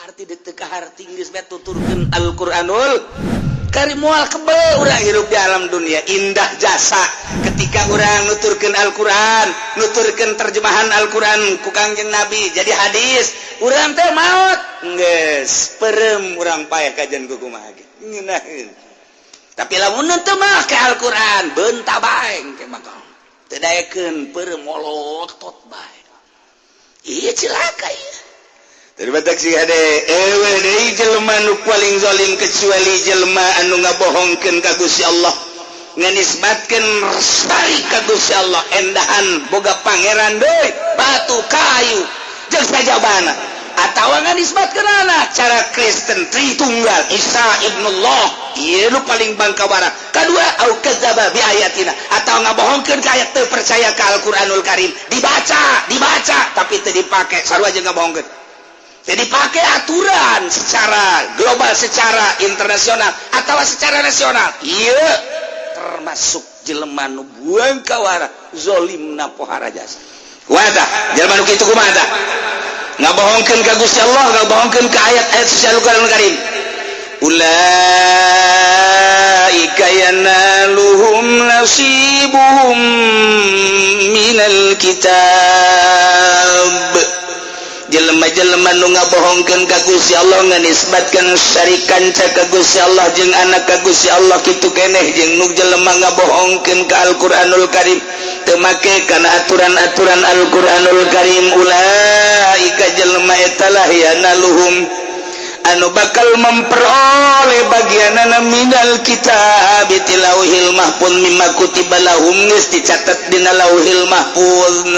Kaharti deuk teu kaharti, geus bae tuturkeun Al-Qur'anul Karim, moal kebel urang hirup di alam dunia. Indah jasa ketika urang nuturkeun Al-Qur'an, nuturkeun terjemahan Al-Qur'an ku Kangjeng Nabi jadi hadis. Urang teh maot geus perem, urang paeh kajian ku kumaha ge ngeunaheun. Tapi lamun teu make Al-Qur'an, beunta bae engke mah, teu daekeun, peureum molotot bae. Iya, cilaka ieu. Jelema nu paling zalim kecuali jelema anu ngabohongkeun ka Gusti Allah, nganisbatkeun syarik ka Gusti Allah, endahan boga pangeran deui, batu, kayu jeung sajabana, atawa nganisbatkeun anak cara Kristen, Tritunggal, Isa ibnullah. Ieu nu paling bangkawara. Kadua, au kadzaba bi ayatina, atawa ngabohongkeun ka ayat, teu percaya ka Al-Qur'anul Karim. Dibaca, dibaca, tapi teu dipake, sarua jeung ngabohongkeun. Jadi pakai aturan secara global, secara internasional atau secara nasional, iya termasuk jelema nu buang kawara, zolimna pohara jasa. Kumaha tah jelema nu kitu? Kumaha tah? Ngabohongkeun ka Gusti Allah, ngabohongkeun ka ayat-ayat suci Al-Qur'anul Karim. Ulaika yanaluhum nasibuhum minal kitab. Jelema-jelema nu ngabohongkeun ka Gusti Allah, nganisbatkeun syarik kanca ka Gusti Allah jeung anak ka Gusti Allah, kitu keneh jeung nu jelema ngabohongkeun ka Al-Qur'anul Karim, teu make kana aturan-aturan Al-Qur'anul Karim, ulaika jelema eta lah yanaluhum anu bakal memperoleh bagianana minal kitab ti lauhil mahfuz, mimma kutiba lahum, geus dicatat dina lauhil mahfuz,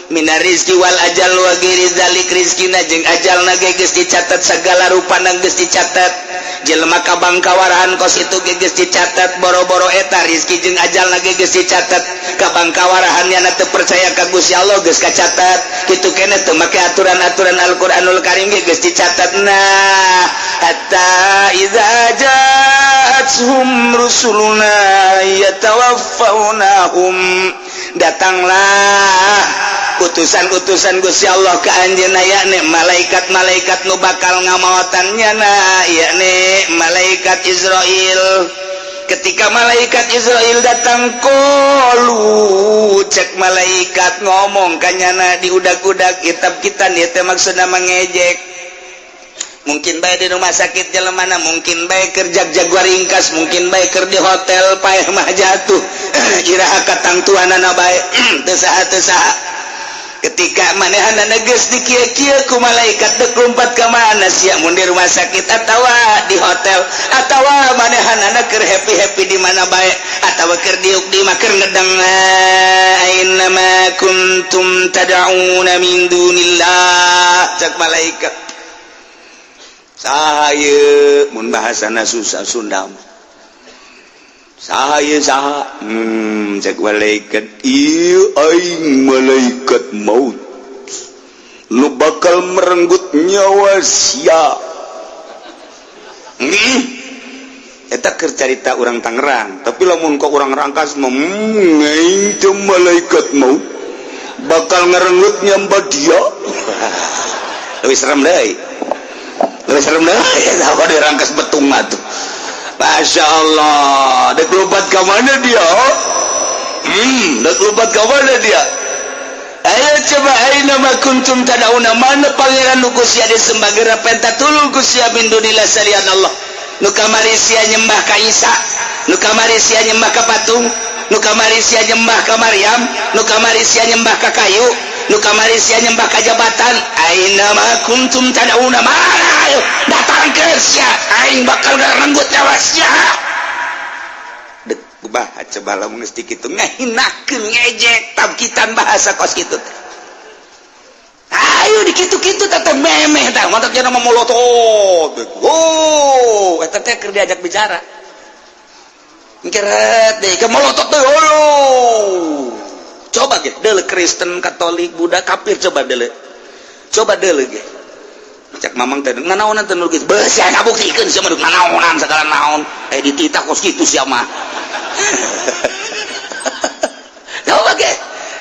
mina rizki wal ajal wa ghairi dzalik. Rizkina jeung ajalna ge geus dicatat, segala rupana geus dicatat. Jelema kabangkawarahan kos itu ge geus dicatat. Boro-boro eta, rizki jeung ajalna ge geus dicatat. Kabangkawarahan nyana teu percaya ka Gusti Allah geus kacatat, kitu keneh teu make aturan-aturan Al-Qur'anul Karim ge geus dicatat. Nah, hatta idza ja'atuhum rusuluna yatawaffawnahum, datanglah utusan-utusan Gusti Allah ke anjeunna, yakni malaikat-malaikat nu bakal ngamaotan nyana, yakni malaikat Izrail. Ketika malaikat Izrail datang, qalu, cek malaikat ngomong kanyana diudag-udag kitab kita nih teh, maksudna mengejek. Mungkin bae di rumah sakit jelemana, mungkin bae keur jag-jaguar ringkas, mungkin bae keur di hotel, paeh mah jatuh, iraha katangtuanana bae, teu saha teu saha. Ketika manehanana geus dikieu-kieu ku malaikat, dek lompat ka mana sia? Mun di rumah sakit atawa di hotel atawa manehanana keur happy-happy di mana bae atawa keur diuk di mah, keur ngedeng, aina ma kuntum tad'una min dunillah, cek malaikat. Saha ieu? Mun bahasana susah Sunda mah. Saha ieu, saha? Cek malaikat, ieu aing malaikat maut lu bakal merenggut nyawa sia. Eta keur carita urang Tangerang, tapi lamun kok urang Rangkas mah, aing teh malaikat maut bakal ngerenggut nyamba dia." Lebih serem deui, lebih serem deui. Apa di Rangkas Betung atuh? Masya Allah, dek lompat ke mana dia? Dek lompat ke mana dia? Ayo coba, aina ma kuntum tad'una, mana pangeran nu ku sia disembah, geura penta tulung ku sia, min dunillah, salian Allah. Nu kamari sia nyembah ka Isa, nu kamari sia nyembah ka patung, nu kamari sia nyembah ka Maryam, nu kamari sia nyembah ka kayu, nu kamari sia nyembah ka jabatan, aina ma kuntum tad'una, mana? Ayo datang ke sia, aing bakal ngerenggut nyawa sia. Dek bah, coba lamun geus kitu ngahinakeun, ngejek tabkitan, bahasa kos kitu teh. Ayo dikitu-kitu teh memeh tah, mantak cenah molotot. Oh, eta teh keur diajak bicara. Keret deh, ke molotot deh. Oh. Coba ge, deuleu Kristen, Katolik, Buddha, kafir, coba deuleu. Coba deuleu ge. Cek mamang teh nanaonan teh nu geus beuh sia ngabuktikeun sia mah nanaonan segala naon. Eh, dititah kos kitu sia mah. Coba ge.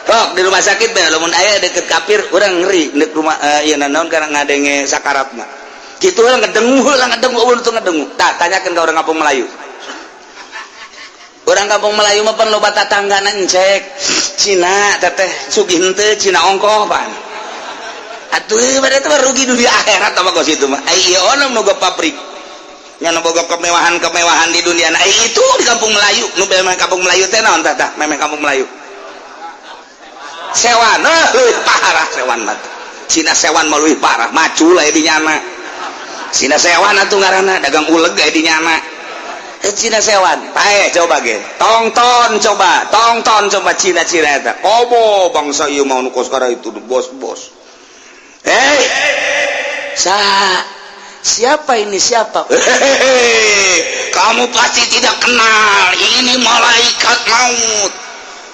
Kok di rumah sakit teh lamun aya deket kafir, urang ngeri dek rumah ieu nanaon, karena ngadenge sakaratna. Kitu lah ngedengu lah, ngedengu euweuh tuh ngedengu. Tah, tanyakeun ka orang kampung Melayu. Orang kampung Melayu mah pan loba tatanggana encek Cina, teteh sugih henteu Cina ongkoh pan. Atuh pada itu rugi dunia akhirat apa kos itu mah. Ai ieu ono nu pabrik nya, nu boga kemewahan-kemewahan di dunia. Nah, itu di kampung Melayu nu memang kampung Melayu teh naon tah? Tah, memang kampung Melayu sewan. Eh, leuwih parah sewan mah. Cina sewan mah leuwih parah, macul aya di nyana. Cina sewan atuh ngaranna dagang uleg aya di nyana. Eh, Cina sewan pae coba ge tongton, coba tongton, coba Cina Cina eta komo bangsa ieu mau nu kos itu bos-bos. Eh, sa siapa ini? Siapa? Hehehe, kamu pasti tidak kenal, ini malaikat maut.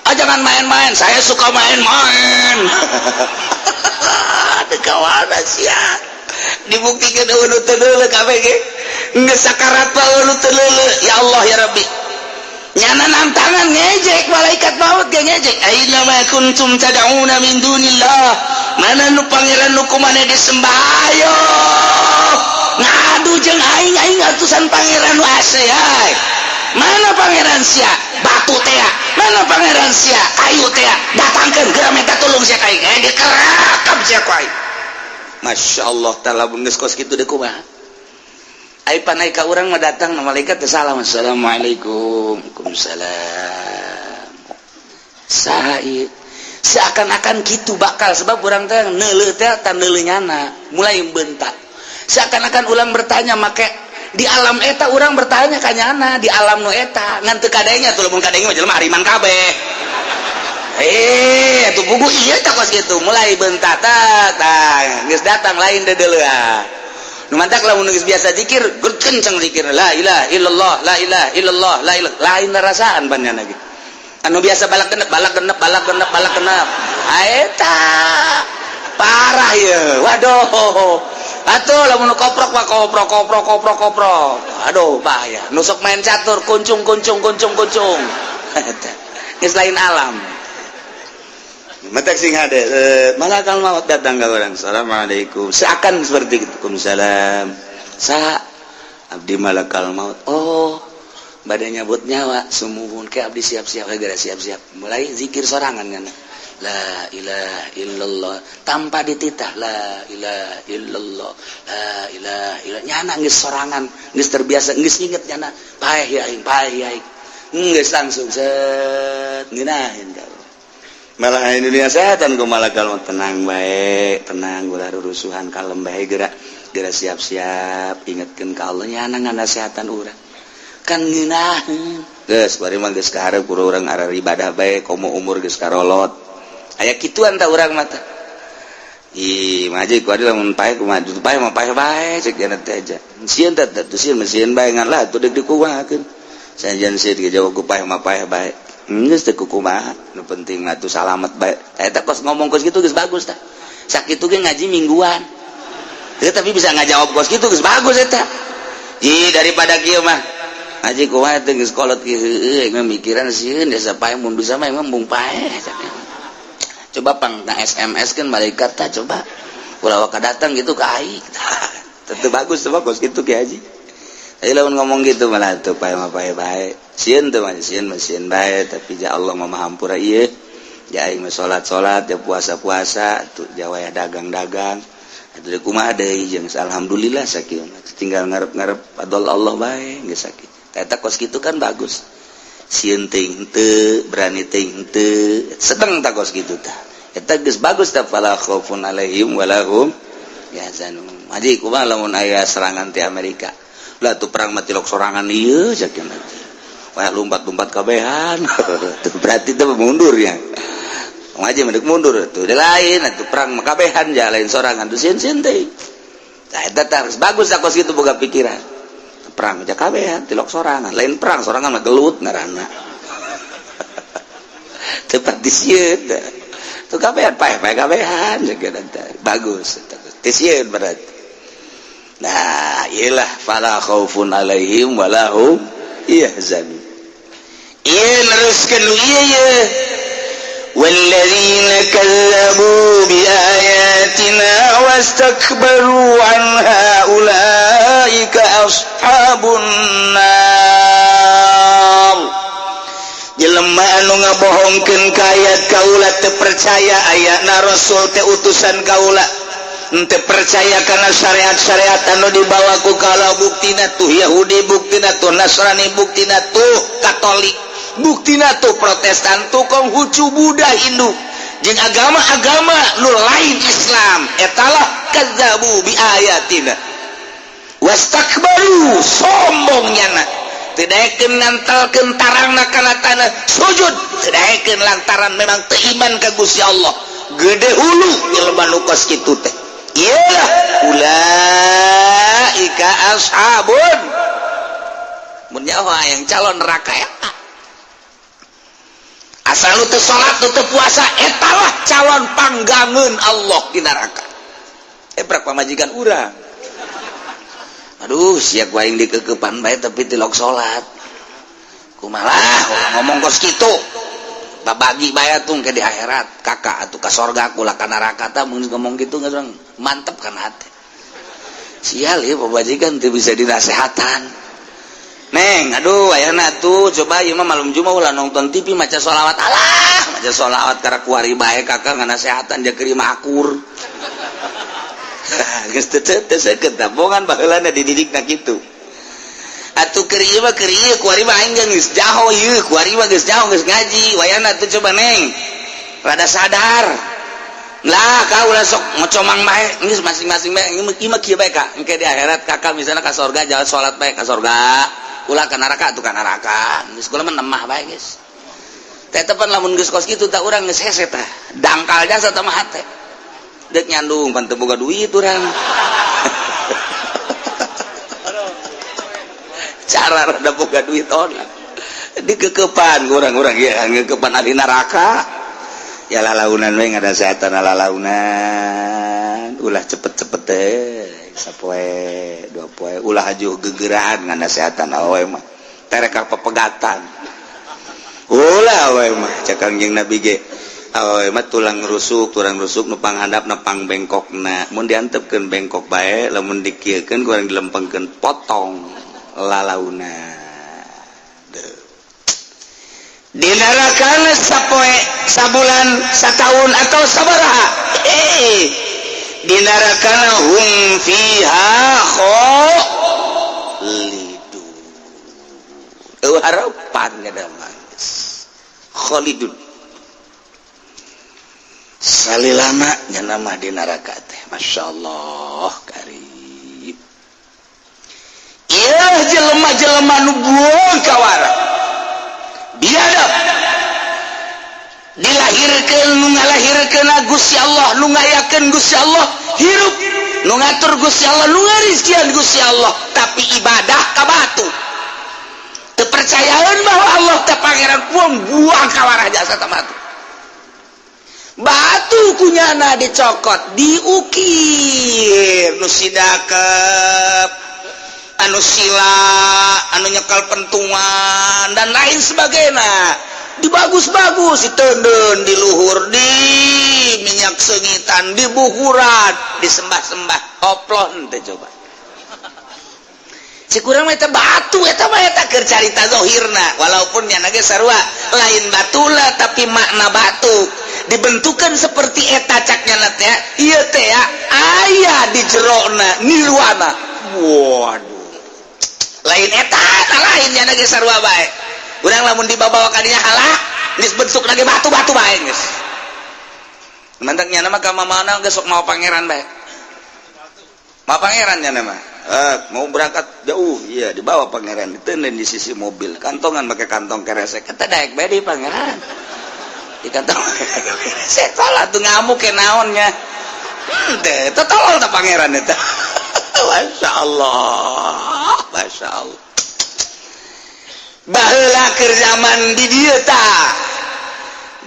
Ah, jangan main-main, saya suka main-main. Ada kawan sia dibuktikan euweuh teu deuleu kabeh ge geus sakarat mah euweuh teu deuleu. Ya Allah, ya Rabbi, nyana nantangan ngejek malaikat maut ge ngejek, aina ma kuntum tad'una min dunillah, mana nu pangeran nu kumane disembah? Ayo ngadu jeung aing, aing atusan pangeran nu ase. Hai, mana pangeran sia? Batu tea. Mana pangeran sia? Kayu tea. Datangkeun geura, minta tolong sia ka aing. Eh, dikerakap sia ku aing. Masya Allah ta'ala, geus kos kitu deui kumaha? Ai panai ka urang mah datang na malaikat teh salam, assalamualaikum, waalaikumsalam. Said seakan-akan gitu bakal, sebab urang teh neuleuh teh tan neuleuh nyana mulai bentak, seakan-akan ulang bertanya make di alam eta, urang bertanya ka nyana di alam nu eta ngan teu kadenge tuh. Lamun kadenge mah jelema hariman kabeh. Eh, tuh buku iya tak kos gitu mulai bentak tah, geus datang lain deuleuan. Nu mantak lamun geus biasa zikir, kenceng zikir la ilaha illallah, la ilaha illallah, la ilaha, lain rasaan pan nyana ge. Anu biasa balak genep, balak genep, balak genep, balak genep. Eta parah ya. Waduh, atuh lamun koprok mah koprok, koprok, koprok, koprok. Aduh, bahaya. Nusuk main catur, kuncung, kuncung, kuncung, kuncung. Eta geus lain alam. Matak sing hade malakal maut datang ke orang, assalamualaikum, seakan seperti itu, waalaikumsalam, sa abdi malakal maut. Oh, badan nyabut nyawa, sumuhun ke abdi, siap-siap segera, siap-siap. Mulai zikir sorangan kan, la ilaha illallah, tanpa dititah, la ilaha illallah, la ilaha illallah. Nyana geus sorangan, geus terbiasa, geus inget nyana, paeh ya aing, paeh ya aing, geus langsung set ngeunaheun. Malah dunia setan ku malakal maut, tenang baik, tenang, ulah rusuhan, kalem bae, gerak gerak, siap-siap, ingatkeun ka Allah. Nyana nganasehatan urang kan ngeunaheun. Geus bari mah geus kaharep ku urang arah ibadah bae, komo umur geus karolot, aya kituan tah urang mah tah. Ih, maju ku adi lamun paeh kumaha? Paeh mah paeh bae cek jana teh aja. Sieun teh teh sieun mah sieun bae, ngan lah atuh deuk dikumahakeun. Sanajan sieun ge jawab ku paeh mah paeh bae. Geus teu kumaha, nu penting mah tuh salamet bae. Eta kos ngomong kos kitu geus bagus tah. Sakitu ge ngaji mingguan. Teu, tapi bisa ngajawab kos kitu geus bagus eta. Ih, daripada kieu mah. Ngaji kumaha teh geus kolot kieu, heueuh mah mikiran sieun desa paeh, mun bisa mah emang mung paeh. Coba pang na SMS kan malaikat tah, coba ulah waka datang gitu ke aing. Tentu bagus tuh, bagus gitu Ki Haji. Tapi lamun ngomong gitu malah tuh paeh mah paeh bae. Sieun tuh mah sieun mah sieun bae, tapi ja Allah mah maha hampura ieu. Ja aing mah salat-salat, ja puasa-puasa, tuh ja wayah dagang-dagang. Atuh deui kumaha deui jeung alhamdulillah sakieu mah. Tinggal ngarep-ngarep fadl Allah bae geus sakieu. Eta kos kitu kan bagus. Sieun teuing henteu, berani teuing henteu, sedeng tak kos kitu tah. Eta geus bagus tah, fala khaufun alaihim walahum yahzanun. Haji kumaha lamun aya serangan ti Amerika? Lah tuh perang mah tilok sorangan ieu sakieu nanti. Wah, lompat-lompat kabehan. Tuh berarti tuh mundur ya. Ngaji mendek mundur tuh udah lain atuh perang mah kabehan ja lain sorangan tuh sieun-sieun teh. Tah eta tah harus bagus kos kitu boga pikiran. Perang aja kabehan tilok sorangan, lain perang sorangan mah gelut ngaranna. Tepat di sieun tuh kabehan paeh-paeh kabehan bagus teu sieun berarti. Nah, iyalah fala khaufun alaihim walahum yahzanun. Ieu neruskeun ieu ye. والذين كذبوا بآياتنا واستكبروا عنها. Ngabohongkeun ka ayat kaula, teu percaya ayatna rasul teh utusan kaula, teu percaya karena syariat-syariat anu dibawa ku kaula. Buktina tuh Yahudi, buktina tuh Nasrani, buktina tuh Katolik, buktina tuh Protestan, tuh Konghucu, Buddha, Hindu jeung agama-agama nu lain Islam. Etalah kadzabu bi ayatina wastakbaru, sombongnya na teu daekeun ngantelkeun tarangna kana tanah sujud, teu daekeun lantaran memang teu iman ka Gusti Allah. Gede hulu jelema nu kos kitu teh. Iyalah, ulaika ashabun, mun nyawa yang calon neraka eta. Asal lu teu salat, lu teu puasa, etalah calon panggangeun Allah di neraka. Prak pamajikan urang, aduh, siap aing dikekepan bae tapi tilok salat, kumaha ngomong kos kitu? Babagi bae tuh ke di akhirat, kakak atau ke sorga, kula ka neraka. Tah, mun ngomong gitu nggak mantep kan hati. Sial ya, pamajikan teu bisa dinasehatan. Neng, aduh, ayana tuh coba ieu mah malam Jumat ulah nonton TV, maca sholawat. Alah, maca sholawat karena kuari bae kakak nganasehatan dia keur mah akur. Geus teu teu seukeut bongan baheulana dididikna kitu. Atuh keur ieu mah, keur ieu kuari mah aing geus jaho ieu, kuari mah geus jaho, geus ngaji. Wayana tuh coba neng rada sadar lah, kau ulah sok ngocomang bae, geus masing-masing bae. Ieu mah kieu bae, Kak, engke di akhirat kakak misalnya ka sorga, jalan salat bae ka sorga, ulah ka neraka tuh ka neraka. Geus kula mah nemah bae geus. Tetepan lamun geus kos kitu tak urang geus hese tah, dangkal jasa tah mah hate dek nyandung pan teu boga duit urang. Cara rada boga duit ona dikekepan urang-urang ya, ngekepan ahli neraka ya. Lalaunan we ngadasehatan, lalaunan, ulah cepet-cepet teh, sapoe dua poe, ulah hajuh gegeraan nganasehatan. Awewe mah tereka pepegatan, ulah. Awewe mah cek Kangjeng Nabi ge, awewe mah tulang rusuk, tulang rusuk nu panghandap na pang bengkokna. Mun diantepkeun bengkok bae, lamun dikieukeun kurang dilempengkeun potong. Lalauna di neraka sapoe, sabulan, satahun, atau sabaraha, di neraka hum fiha khalidun. Eueuh harapan ada mah khalidun salilama nya mah di neraka teh. Masya Allah karib. Ieu jelema-jelema nu buang kawara, biadab, dilahirkeun nu ngalahirkeun Gusti Allah, nu ngayakeun Gusti Allah, hirup nu ngatur Gusti Allah, nu ngarizkian Gusti Allah, tapi ibadah ka batu, teu percayaan bahwa Allah teh pangeran, buang buang kawarah jasa ta batu. Batu kunyana dicokot, diukir nu sidakep, anu sila, anu nyekal pentungan, dan lain sebagainya, dibagus-bagus, ditenden di luhur, di minyak seungitan, di buhuran, disembah-sembah. Oplon teh coba si kurang eta batu eta mah. Eta keur carita zahirna, walaupun nya ge sarua lain batula, tapi makna batu dibentukan seperti eta. Caknya teh ieu teh ya, aya di jerona nirwana. Waduh, lain eta, lain nya ge sarua bae. Urang lamun dibawa ka dinya, halah geus bentuk lagi batu-batu bae geus. Mantak nya mah ka mana geus sok mau pangeran bae, mau pangeran nya mah. Mau berangkat jauh, iya dibawa pangeran, ditenden di sisi mobil, kantongan pakai kantong keresek, kata daek bae di pangeran di kantong keresek. Salah tuh, ngamuk ke naonnya teh teh, tolol teh pangeran eta. Masya Allah, Masya Allah. Baheula keur zaman di dieu tah,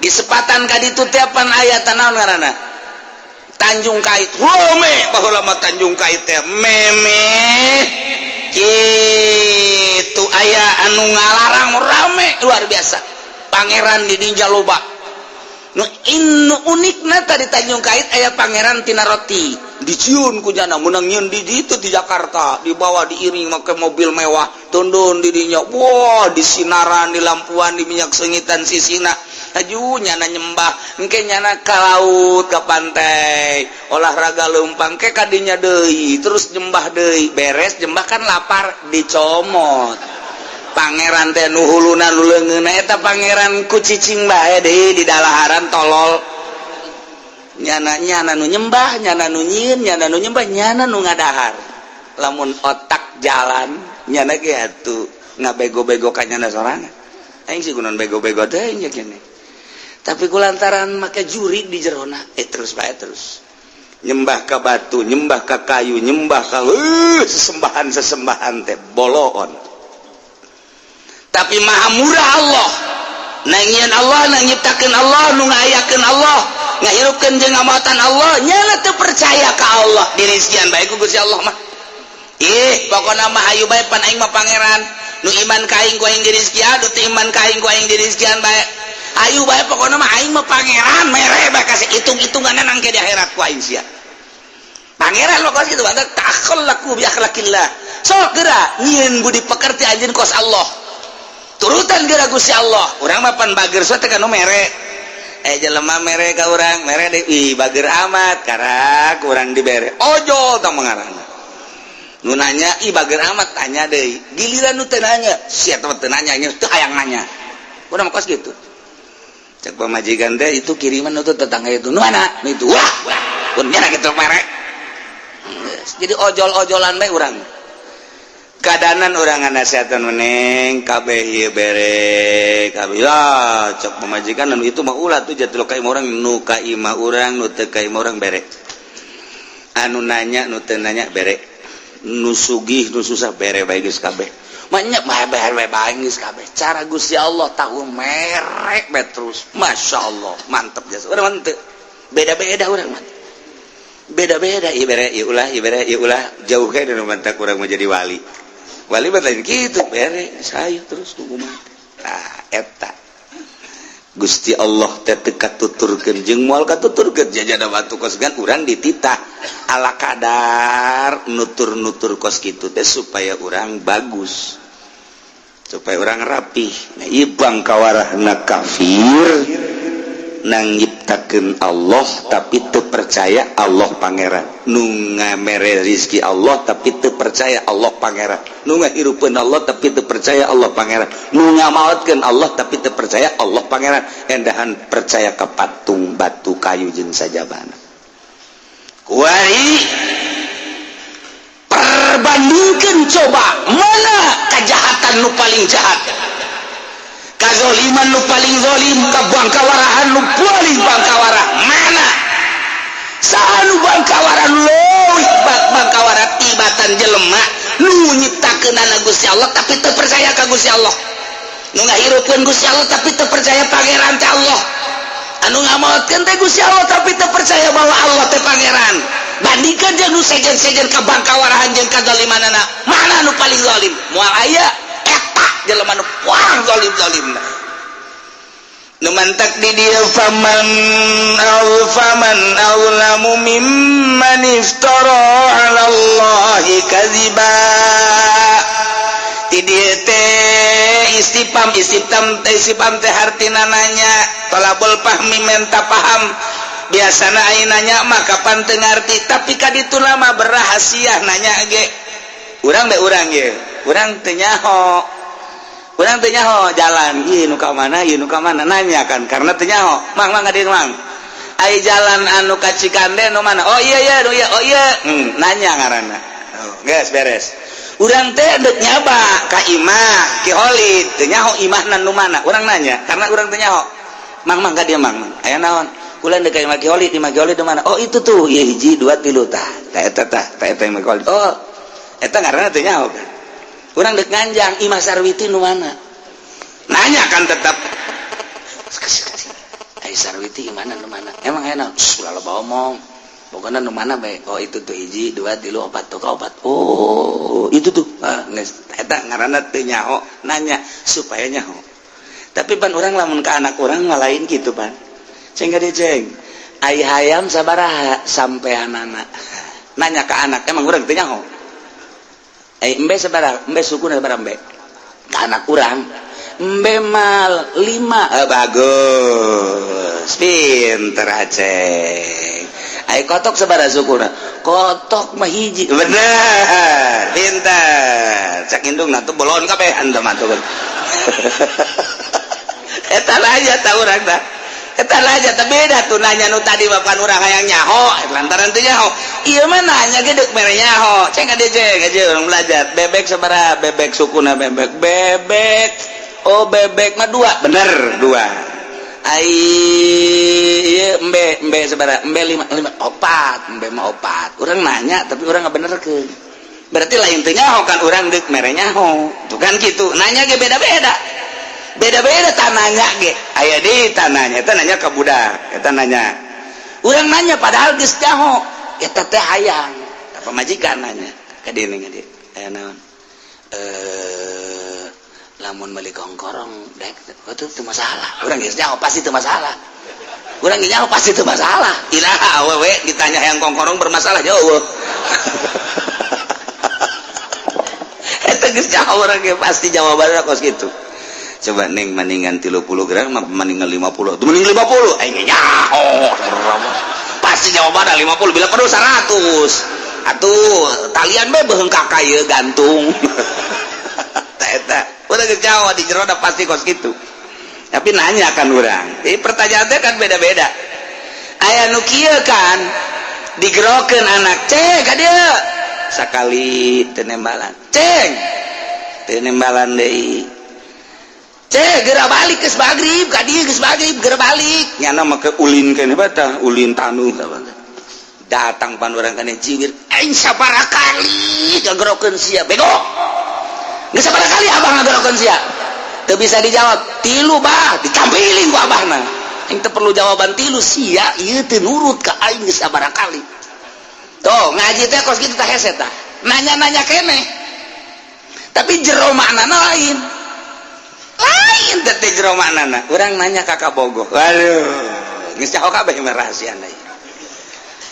di sepatan ka ditu teh pan aya naon ngaranna, Tanjung Kait. Rame baheula mah Tanjung Kait teh, meme kitu aya anu ngalarang, rame luar biasa, pangeran di dinya loba. Nu inu unikna tadi Tanjung Kait aya pangeran tina roti, diciun ku jana menang nyieun di ditu di Jakarta, dibawa, diiring make mobil mewah, tundun di dinya. Wah, di sinaran, di lampuan, di minyak seungitan sisina. Aju nyana nyembah, engke nyana ka laut, ke pantai, olahraga leumpang ke kadinya deui, terus nyembah deui. Beres nyembah kan lapar, dicomot. Pangeran teh nu huluna, nu leungeunna eta pangeran ku cicing bae deui di dalaharan, tolol. Nyana, nyana nu nyembah, nyana nu nyieun, nyana nu nyembah, nyana nu ngadahar. Lamun otak jalan, nyana ge atuh ngabego-bego ka nyana sorangan. Aing sih kunaon bego-bego teh nya kene, tapi kulantaran make juri di jerona, terus bae, terus nyembah ka batu, nyembah ka kayu, nyembah ka sesembahan, sesembahan teh boloon. Tapi maha murah Allah. Nangian Allah, nu nyiptakeun Allah, nu ngayakeun Allah, ngahirupkeun jeung ngamautan Allah, nyana teu percaya ka Allah. Dirizkian bae ku Gusti Allah mah. Ih, pokona mah hayu bae, pan aing mah pangeran. Nu iman ka aing ku aing dirizkian, nu teu iman ka aing ku aing dirizkian bae. Ayu bae, pokona mah aing mah pangeran, mere bae kasih hitung-hitunganna nangke di akhirat ku aing sia. Pangeran lo kos gitu, takhallaku bi akhlaqillah. Sok geura nyieun budi pekerti anjeun kos Allah. Turutan geura Gusti Allah. Urang mah pan bager so teh nu mere. Jelema mere ka urang, mere deui, ih bager amat, karak urang dibere. Ojol tah mengarana. Nu nanya, ih bager amat, tanya deui. Giliran nu teu nanya, sia teh teu nanya, nya teu hayang nanya. Urang mah kos gitu. Cek pamajikan teh, itu kiriman itu tetangga itu. Nu mana? Nu itu. Wah, pun nya gitu mere. Jadi ojol-ojolan bae urang. Kadanan urang ngasehatan meneng kabeh ieu bere kabeh ya. Cek pamajikan, anu itu mah ulah tuh jatuh ka imah urang. Nu ka imah urang, nu teu ka imah urang bere, anu nanya, nu teu nanya bere, nu sugih, nu susah bere bae, geus kabeh mah bae, bere bae geus kabeh. Cara Gusti Allah tahu merek bae terus, Masya Allah, mantep jasa. Urang mah teu, beda-beda urang mah, beda-beda. Ieu bere, ieu ulah, ieu bere, ieu ulah, jauh kayak nu mantak urang mau jadi wali. Wali mah lain gitu, bere saya terus tunggu mati. Nah, eta Gusti Allah teh teu katuturkeun jeung moal katuturkeun jajana batu kos gan. Urang dititah ala kadar nutur-nutur kos kitu teh supaya urang bagus, supaya urang rapih. Nah, ieu bangkawarahna kafir nang nyiptakeun Allah tapi teu percaya Allah pangeran, nu ngamere rizki Allah tapi teu percaya Allah pangeran, nu ngahirupeun Allah tapi teu percaya Allah pangeran, nu ngamaotkeun Allah tapi teu percaya Allah pangeran, endahan percaya ka patung, batu, kayu jeung sajabana. Kuari perbandingkan coba, mana kejahatan nu paling jahat, kazoliman nu paling zolim, kabangkawarahan nu paling bangkawara? Mana saha nu bangkawara, leuwih bangkawara tibatan jelema nu nyiptakeunana Gusti Allah tapi teu percaya ka Gusti Allah, nu ngahirupkeun Gusti Allah tapi teu percaya pangeran teh Allah, anu ngamaotkeun teh Gusti Allah tapi teu percaya bahwa Allah teh pangeran? Bandingkan jeung nu sejen-sejen kabangkawarahan jeung kazalimanana, mana nu paling zalim? Moal aya. Eta jelema nu paling zalim-zalimna. Nu mantak di dieu, faman aw faman azlamu mimman iftara 'ala Allahi kadziba. Di dieu teh istifham, istifham teh, istifham teh hartina nanya, tolabul fahmi, menta paham. Biasana aya nanya mah kapan teu ngarti, tapi ka ditu mah berrahasia nanya ge. Urang be, urang ge, urang teu nyaho, urang teu nyaho jalan ieu nu ka mana, ieu nu ka mana, nanya kan karena teu nyaho. Mang, mang, hadir, mang, ai jalan anu ka Cikande nu mana? Oh iya iya, nu iya, oh iya, nanya ngaranna. Oh, geus beres. Urang teh deuk nyaba ka imah Ki Holid, teu nyaho imahna nu mana. Urang nanya karena urang teu nyaho. Mang, mang, ka dieu, mang, mang, aya naon? Kula deuk ka imah Ki Holid. Imah Ki Holid nu mana? Oh, itu tuh, ieu, hiji, dua, tilu, tah tah eta, tah tah eta imah Ki Holid. Oh, eta ngaranna teu nyaho kan. Urang dek nganjang, imah Sarwiti nu mana? Nanya kan tetap. Ai Sarwiti imahna nu mana? Emang enak ulah loba omong, pokoknya nu mana bae. Oh, itu tuh, hiji, dua, tilu, opat tuh, opat. Oh, itu tuh. Ah, geus, eta ngaranna teu nyaho nanya supaya nyaho. Tapi pan urang lamun ke anak urang ngalain gitu pan, sehingga dia, "Ceng, ai hayam sabaraha?" Sampai anak nanya ke anak, emang urang teu nyaho. Eh, embe sabaraha, embe suku sabaraha, embe ke anak urang. Embe mal 5. Eh, bagus, pinter Aceng. Ai kotok sabaraha sukuna? Kotok mah 1. Bener, pinter. Cak indung tuh bolon kabeh anda mah tuh. Eta aja tahu urang dah. Eta aja teh beda tuh nanya nu tadi, bapak urang hayang nyaho lantaran teu nyaho. Ieu mah nanya ge deuk mere nyaho. Ceng ade, ceng aja urang belajar. Bebek sabaraha? Bebek sukuna, bebek, bebek. Oh, bebek mah 2. Bener, 2. Ai ieu embe, embe sabaraha? Embe 5, 5 4. Embe mah 4. Urang nanya tapi urang ngabenerkeun. Berarti lain teu nyaho kan, urang deuk mere nyaho. Tuh kan gitu. Nanya ge beda-beda. Beda-beda tananya ge. Aya di tananya, eta nanya ke budak, eta nanya. Urang nanya padahal geus nyaho. Eta teh hayang. Apa majikan nanya ka dieu ning dieu. Aya naon? Eh, lamun meuli kongkorong dek, oh, itu teu masalah. Urang geus nyaho pasti teu masalah. Urang geus nyaho pasti teu masalah. Iraha awewe ditanya yang kongkorong bermasalah jauh. Eta geus nyaho urang ge pasti jawabannya kos kitu. Coba neng, mendingan 30 gram mendingan 50 tuh, mending 50. Aing nyaho pasti jawabannya 50, bila perlu 100 atuh, talian be beungkak ieu gantung. Eta udah geus nyaho di jero pasti kos kitu. Tapi nanya kan urang, jadi pertanyaannya kan beda-beda. Aya nu kieu kan, digerokeun anak, "Ceng, ka dieu." Sakali teu nembalan. "Ceng." Teu nembalan deui. "Ceng, geura balik, geus magrib, ka dieu geus magrib, geura balik." Nyana mah ke ulin keneh batah, ulin tanu. Datang pan urang kana jiwir, "Aing sabaraha kali ngagerokeun sia, bego? Geus sabaraha kali abah ngagerokeun sia?" Teu bisa dijawab. "Tilu, bah." Ditampiling ku abahna. "Aing teu perlu jawaban tilu, sia ieu teu nurut ka aing geus sabaraha kali." Tuh, ngaji teh kos kitu tah, hese tah. Nanya-nanya keneh. Tapi jero maknana lain. Lain teh jero maknana. Urang nanya ka kabogoh. Waduh, geus nyaho kabeh mah rahasiana.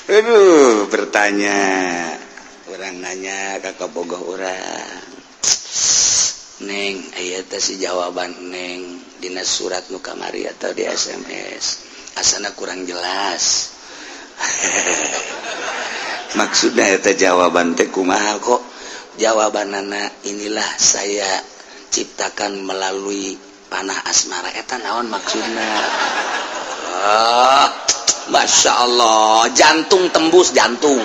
Aduh, bertanya. Urang nanya ka kabogoh urang. "Neng, aya teh si jawaban Neng dina surat nu kamari atau di SMS. Asana kurang jelas. Maksudnya eta jawaban teh kumaha kok? Jawabanana, 'Inilah saya ciptakan melalui panah asmara.' Eta naon maksudna?" Ah, Masya Allah, jantung tembus jantung.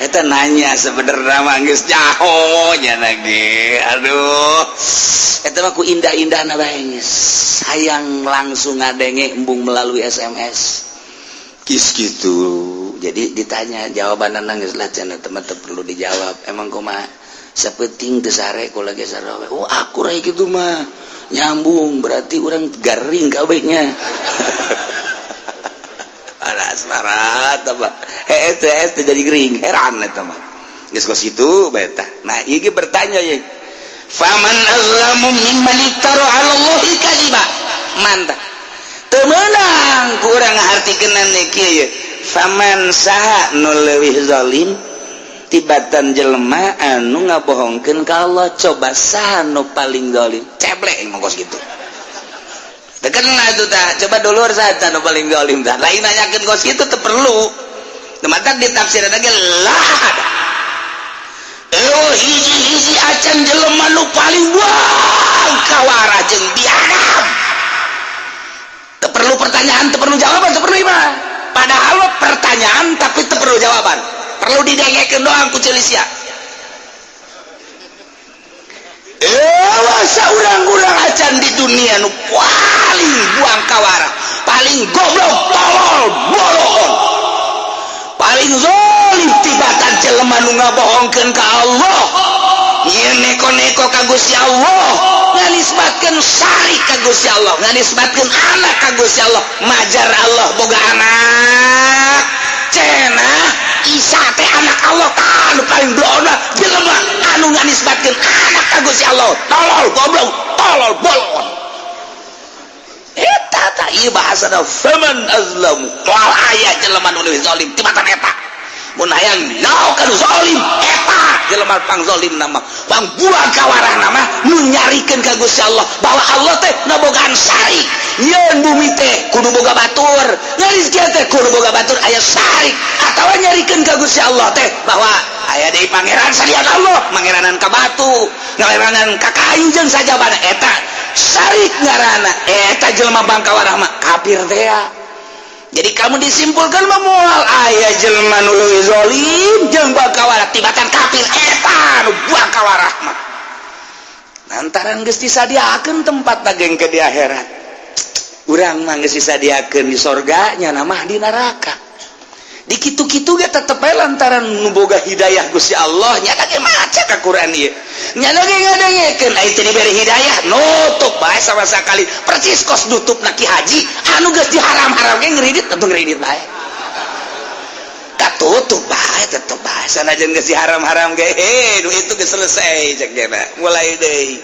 Eta nanya sebenarnya mah geus nyaho nya lagi. Aduh, eta mah ku indah-indahna bae geus. Hayang langsung ngadenge, embung melalui SMS. Kis gitu. Jadi ditanya jawaban nangis lah cenah, teman teu perlu dijawab. Emang kumaha? Sapenting teu sare ku lagi sarawe. Oh, aku rai kitu mah nyambung, berarti orang garing kabehnya. Ada asmara apa? Eh, eh, jadi gering, heran eta mah. Geus kos kitu bae tah. Nah, ieu bertanya ye. Faman azlamu mimman iftara 'ala Allahi kadziba. Mantap. Teu meunang ku urang ngahartikeun kieu ye. Faman, saha nu leuwih zalim tibatan jelema anu ngabohongkeun ka Allah? Coba, saha nu paling zalim? Ceblek mah kos kitu. Teu kena itu tah. Coba dulur, saha nu paling zalim tah? Lain nanyakeun kos kitu teu perlu. Teu matak ditafsiran lagi lah ada. Oh, hiji-hiji acan jelema nu paling buang kawara jeung biadab. Teu perlu pertanyaan, teu perlu jawaban, teu perlu mah. Padahal pertanyaan tapi teu perlu jawaban. Perlu didengekeun doang ku ceuli sia. Eh, saurang-urang acan di dunia nu paling buang kawara, paling goblok, tolol, boloon, paling zalim tibatan jelema nu ngabohongkeun ka Allah. Ieu neko-neko ka Gusti Allah, nganisbatkeun syarik ka Gusti Allah, nganisbatkeun anak ka Gusti Allah, majar Allah boga anak. Cenah Isa teh anak Allah. Tah, nu paling doona jelema anu nganisbatkeun anak ka Gusti Allah. Tolol, goblok, tolol, bolon. Eta tah ieu bahasana faman azlamu. Moal aya jelema nu leuwih zalim tibatan eta. Mun hayang nyaho ka nu zalim, eta jelema. Jelema pangzolim nama pangbuang kawarah nama nu nyarikeun ka Gusti Allah bahwa Allah teh ngabogaan sarik. Yeun bumi teh kudu boga batur, ngarizki teh kudu boga batur, aya sarik atawa nyarikeun ka Gusti Allah teh bahwa aya deui pangeran salian Allah, mangeranan ka batu, ngeranan ka kayu jeung sajabana, eta sarik ngaranna. Eta jelema bangkawarah mah kafir teh ya. Jadi kamu disimpulkan mah moal aya jelema nu leuwih zalim jeung bangkawarah tibatan kafir. Eta nu bangkawarah mah lantaran geus disadiakeun tempat daging ke di akhirat. Urang mah geus disadiakeun di sorga, nya mah di neraka. Di kitu-kitu ge tetep bae lantaran nu boga hidayah Gusti Allah. Nya ge maca ka Quran ieu, nya ge ngadengekeun, aya teu diberi hidayah nutup bae sama sekali, percis kos nutup na Ki Haji anu geus diharam-haram ge ngeridit atuh, ngeridit bae, katutup bae, tetep bae sanajan geus diharam-haram ge. Heh, nu itu geus selesai cek gena mulai deui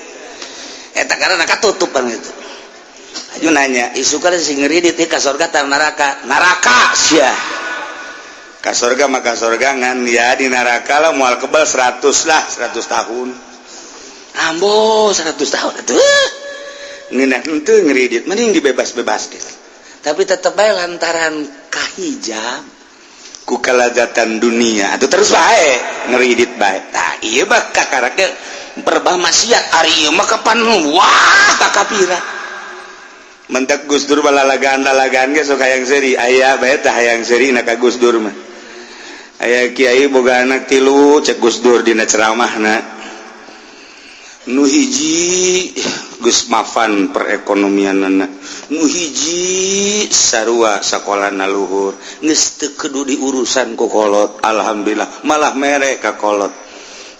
eta karena katutupan itu. Aju nanya isukan sing ngeridit ka surga tar neraka? Neraka sia. Ka surga maka surga, ngan ya di neraka lah moal kebal 100 lah, 100 tahun. Ambo 100 tahun atuh ngeunah henteu ngeridit, mending dibebas-bebas. Tapi tetep bae lantaran kahijab ku kalazatan dunia atuh terus bae ngeridit bae. Tah, ieu mah kakarake perbah maksiat, ari ieu mah kapan wah kakapira. Mentak Gus Dur balalagaan lalagaan ge sok hayang seuri, aya bae tah hayang seuri na ka Gus Dur mah. Aya kiai boga anak tilu, cek Gus Dur dina ceramahna, nu hiji geus mafan perekonomianana, nu hiji sarua sakolana luhur, geus teu kudu diurusan ku kolot, alhamdulillah malah mere ka kolot,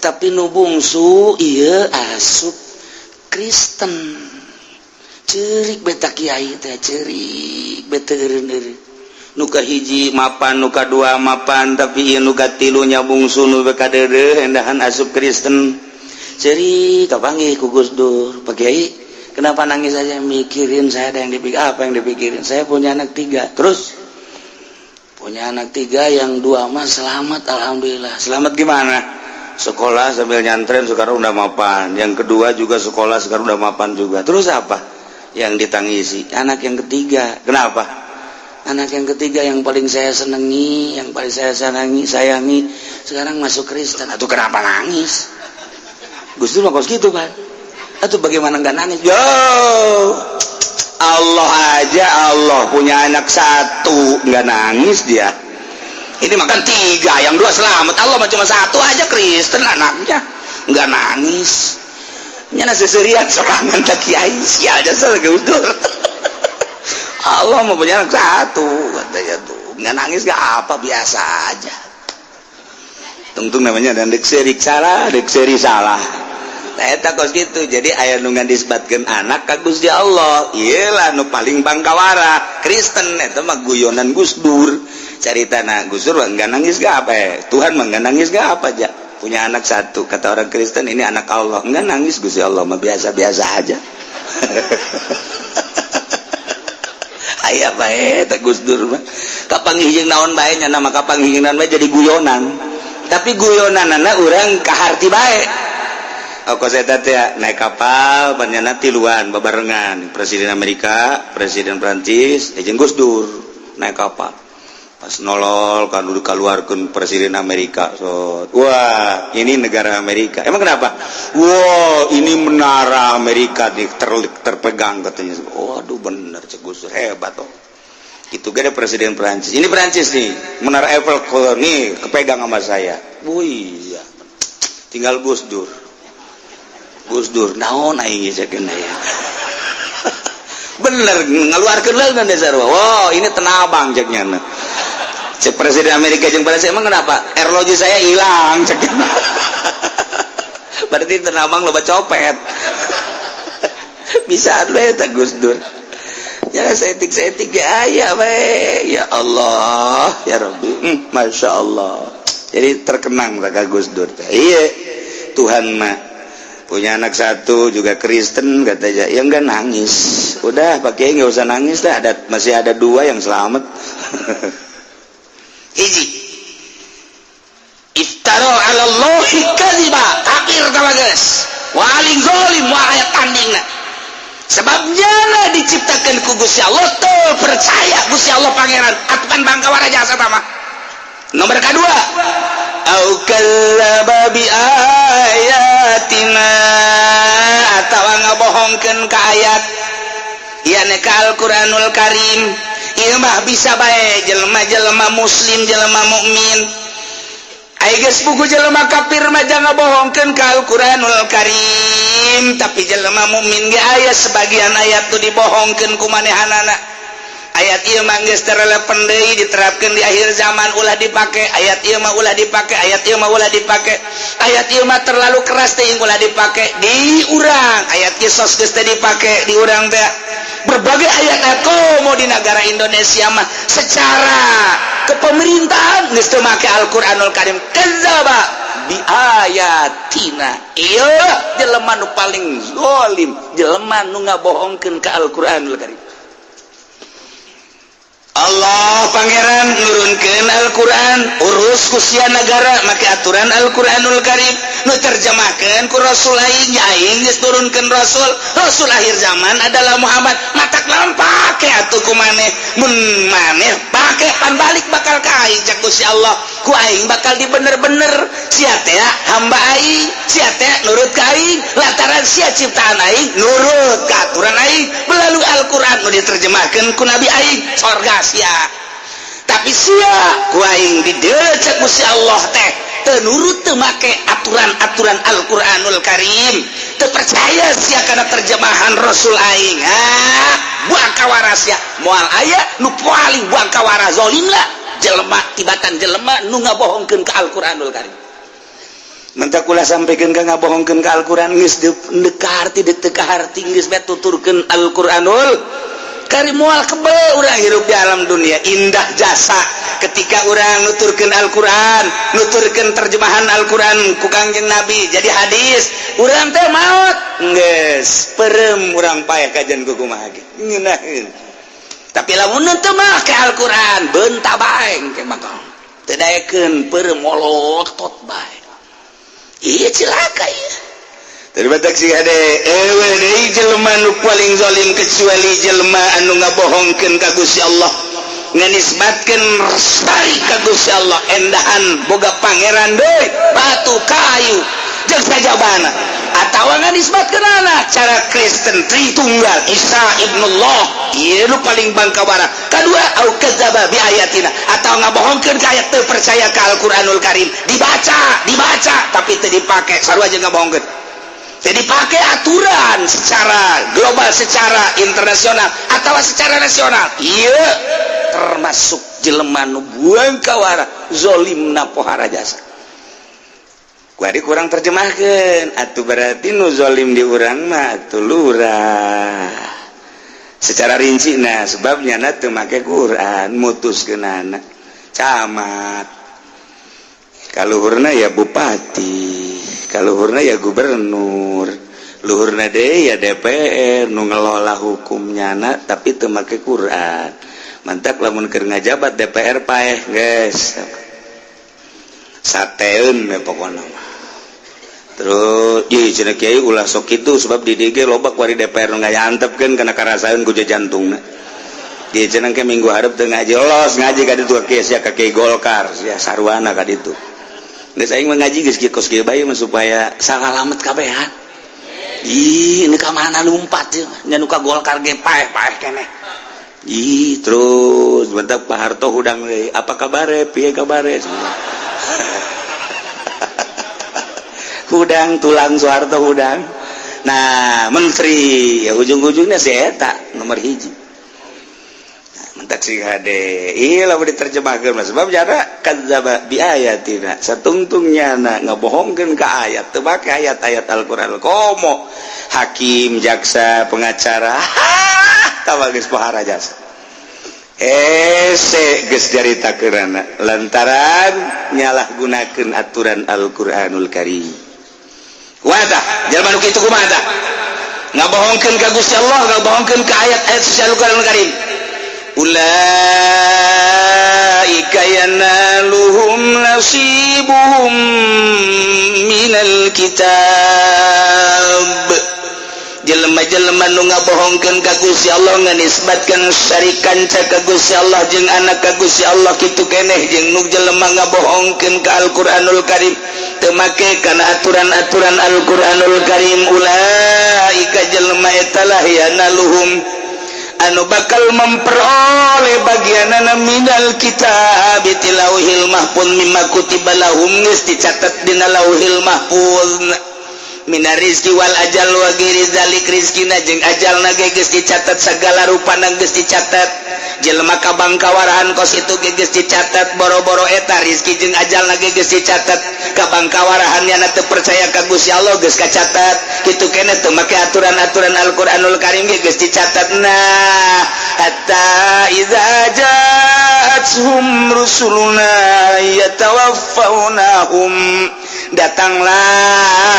tapi nu bungsu ieu asup Kristen. Cerik beta kiai teh, cerik beta eureun. Nu kahiji mapan, nu kadua mapan, tapi ieu nu katilunya, bungsu, nu kadeudeuh endahan asup Kristen. Cerik, kapanggih ku Gus Dur. "Pak Kiai, kenapa nangis aja?" "Mikirin saya ada yang dipikir." "Apa yang dipikirin?" "Saya punya anak tiga." "Terus?" "Punya anak tiga, yang dua mah selamat, alhamdulillah." "Selamat gimana?" "Sekolah sambil nyantren, sekarang udah mapan. Yang kedua juga sekolah, sekarang udah mapan juga." "Terus apa yang ditangisi?" "Anak yang ketiga." "Kenapa?" "Anak yang ketiga yang paling saya senangi, yang paling saya senangi, sayangi, sekarang masuk Kristen." "Atau kenapa nangis?" Gus Dur mah gitu kan. "Atau bagaimana nggak nangis? Yo Allah aja, Allah punya anak satu nggak nangis dia. Ini makan tiga, yang dua selamat. Allah mah cuma satu aja Kristen anaknya nggak nangis." Nyana seserian sorangan tak kiai sial jasa Gus Dur. Allah mau punya anak satu katanya tuh nggak nangis, nggak apa, biasa aja. Tungtung namanya dan dek serik salah, dek seri salah. Nah, eta kos gitu. Jadi aya nu ngadisbatkeun anak ka Gusti Allah, iyalah nu paling bangkawara Kristen. Eta mah guyonan Gus Dur caritana. Gus Dur nggak nangis gak apa ya? Tuhan mah nggak nangis gak apa aja punya anak satu, kata orang Kristen ini anak Allah, nggak nangis. Gusti Allah mah biasa-biasa aja. Aya bae teh Gus Dur mah kapanggih jeung naon bae nya, nama kapanggih jeung naon bae jadi guyonan, tapi guyonanana urang kaharti bae. Aku saya teh naik kapal banyana tiluan babarengan, Presiden Amerika, Presiden Prancis, jeung Gus Dur naik kapal. Pas nolol kan udah keluarkan Presiden Amerika, so, "Wah, ini negara Amerika." "Emang kenapa?" "Wah, ini menara Amerika nih terpegang," katanya. "Waduh, bener," cek Gus Dur, "hebat." Oh, itu gak ada Presiden Prancis, "Ini Prancis nih, menara Eiffel nih kepegang sama saya." Wih iya. Tinggal Gus Dur. Gus Dur, "Naon aing cek ya?" Bener ngeluarkeun leungeun dasar. "Wow, ini tenabang," cek nya. Cek Presiden Amerika jeung Prancis, "Emang kenapa?" "Arloji saya hilang," cek. Berarti tenabang loba copet. Bisa we eta Gus Dur ya, setik setik ya aya we. Ya Allah ya Rabbi, Masya Allah. Jadi terkenang ka Gus Dur teh. Iya, Tuhan mah punya anak satu juga Kristen katanya ya enggak nangis. "Udah, pakai nggak usah nangis dah, ada masih ada dua yang selamat." Hiji, iftara ala Allah. Kadziba, kafir tah geus. Paling zalim moal aya tandingna. Sebabnya lah diciptakan ku Gusti Allah tuh percaya Gusti Allah Pangeran atupan bangkawara jasa mah. Nomor kedua, au kadzdzaba bi ayatina, atawa ngabohongkeun ka ayat ieu ka Al-Qur'anul Karim. Ieu mah bisa bae jelema-jelema muslim, jelema mukmin. Ai geus buku jelema kafir mah jangan ngabohongkeun ka Al-Qur'anul Karim, tapi jelema mukmin ge aya sebagian ayat tuh dibohongkeun ku manehanana. Ayat ieu mah geus teu relevan deui diterapkeun di akhir zaman, ulah dipake. Ayat ieu mah ulah dipake, ayat ieu mah ulah dipake, ayat ieu mah terlalu keras teuing, ulah dipake di urang. Ayat kisos geus teu dipake di urang teh. Berbagai ayat komo di negara Indonesia mah secara kepemerintahan geus teu make Al-Qur'anul Karim. Kadzdzaba bi ayatina, ieu jelema nu paling zalim, jelema nu ngabohongkeun ka Al-Qur'anul Karim. Allah Pangeran nurunkeun Al-Quran, urus ku sia negara make aturan Al-Quranul Karim nu terjemahkeun ku Rasul aing. Ya, aing geus turunkeun Rasul, Rasul akhir zaman adalah Muhammad. Matak lawan pake atuh ku maneh? Mun maneh pake, pan balik bakal ka aing, cak Gusti Allah. Ku aing bakal dibener-bener. Sia teh hamba aing, sia teh nurut ka aing lantaran sia ciptaan aing, nurut ka aturan aing melalui Al-Quran nu diterjemahkeun ku Nabi aing, sorga sia. Tapi sia ku aing didecek Gusti Allah teh teu nurut, teu make aturan-aturan Al-Qur'anul Karim, teu percaya sia kana terjemahan Rasul aing, ah, buang kawara sia. Moal aya nu paling buang kawara zalim lah jelema tibatan jelema nu ngabohongkeun ka Al-Qur'anul Karim. Mentak ulah sampaikan ka ngabohongkeun ka Al-Qur'an, geus teu kaharti, teu kaharti, geus bae tuturkeun Al-Qur'anul Karim. Moal kebel urang hirup di alam dunia, indah jasa ketika urang nuturkeun Al-Qur'an, nuturkeun terjemahan Al-Qur'an ku Kangjeng Nabi jadi hadis. Urang teh maot geus perem, urang paeh kajian ku kumaha ge ngeunaheun. Tapi lamun teu make Al-Qur'an, bentak bae engke bakal teu daekeun, peureum molotot bae. Iya, cilaka ieu. Jelema nu paling zalim kecuali jelema anu ngabohongkeun ka Gusti Allah, nganisbatkeun syarik ka Gusti Allah, endahan boga pangeran deui, batu, kayu jeung sajabana, atawa nganisbatkeun anak cara Kristen, Tritunggal, Isa ibnullah. Ieu nu paling bangkawara. Kadua, au kadzdzaba bi ayatina, atau ngabohongkeun ka ayat, teu percaya ka Al-Qur'anul Karim. Dibaca, dibaca, tapi teu dipake, sarua jeung ngabohongkeun. Jadi pakai aturan secara global, secara internasional atau secara nasional, iya termasuk jelema nu buang kawara zolimna pohara jasa. Kuari kurang terjemahkan atuh, berarti nu zolim di urang mah atuh lurah secara rinci. Nah, sebabnya na teu make Quran, mutuskeun anak camat, kaluhurna ya bupati, kaluhurna ya gubernur, luhurna deui ya DPR nu ngelola hukumnya na, tapi teu make Quran. Mantak lamun keur ngajabat DPR paeh, guys, sateun we pokona mah. Terus ieu cenah kiai ulah sok kitu, sebab di DG loba kuari DPR nu ngayantepkeun kana karasaeun ku jantungna. Dia cenah ke minggu hareup teu ngaji, los ngaji ka ditu kieu sia, ka kiai Golkar sia, sarwana ka ditu. Geus aing mah ngaji geus kieu kos kieu bae mah supaya salamet kabehan. Ih, ini ka mana lumpat ieu nya, nu ka Golkar ge paeh-paeh keneh. Ih, terus bentak Pak Harto hudang deui, apa kabare, piye kabare? Hudang tulang Soeharto hudang. Nah, menteri ya ujung-ujungnya si eta nomor hiji. Nah, mentak si hade iya lah diterjemahkan mah, sebab jara kadzdzaba bi ayatina, satungtungnya na ngabohongkeun ka ayat, teu make ayat-ayat Al-Qur'an, komo hakim, jaksa, pengacara, tawa geus pohara jasa. Ese geus caritakeunana lantaran nyalahgunakeun aturan Al-Qur'anul Karim. Kumaha tah jalma nu kitu, kumaha tah ngabohongkeun ka Gusti Allah, ngabohongkeun ka ayat-ayat suci Al-Qur'anul Karim? Ulaika yanaluhum nasibuhum. Minal kitab, jelema-jelema nu ngabohongkeun ka Gusti Allah, nganisbatkeun syarikan ka Gusti Allah jeung anak ka Gusti Allah, kitu keneh jeung nu jelema ngabohongkeun ka Al-Qur'anul Karim, teu make kana aturan-aturan Al-Qur'anul Karim, ulaika jelema eta lah yanaluhum anu bakal memperoleh bagianana minal kitab ti lauhil mahfuz mimma kutiba lahum, geus dicatat dina lauhil mahfuz, mina rizki wal ajal wa ghairi dzalik. Rizkina jeung ajalna ge geus dicatat, segala rupana geus dicatat. Jelema kabangkawarahan kos itu ge geus dicatat. Boro-boro eta, rizki jeung ajalna ge geus dicatat. Kabangkawarahan nyana teu percaya ka Gusti Allah geus kacatat. Kitu keneh teu make aturan-aturan Al-Qur'anul Karim ge geus dicatat. Nah, hatta idza ja'atuhum rusuluna yatawaffawnahum, datanglah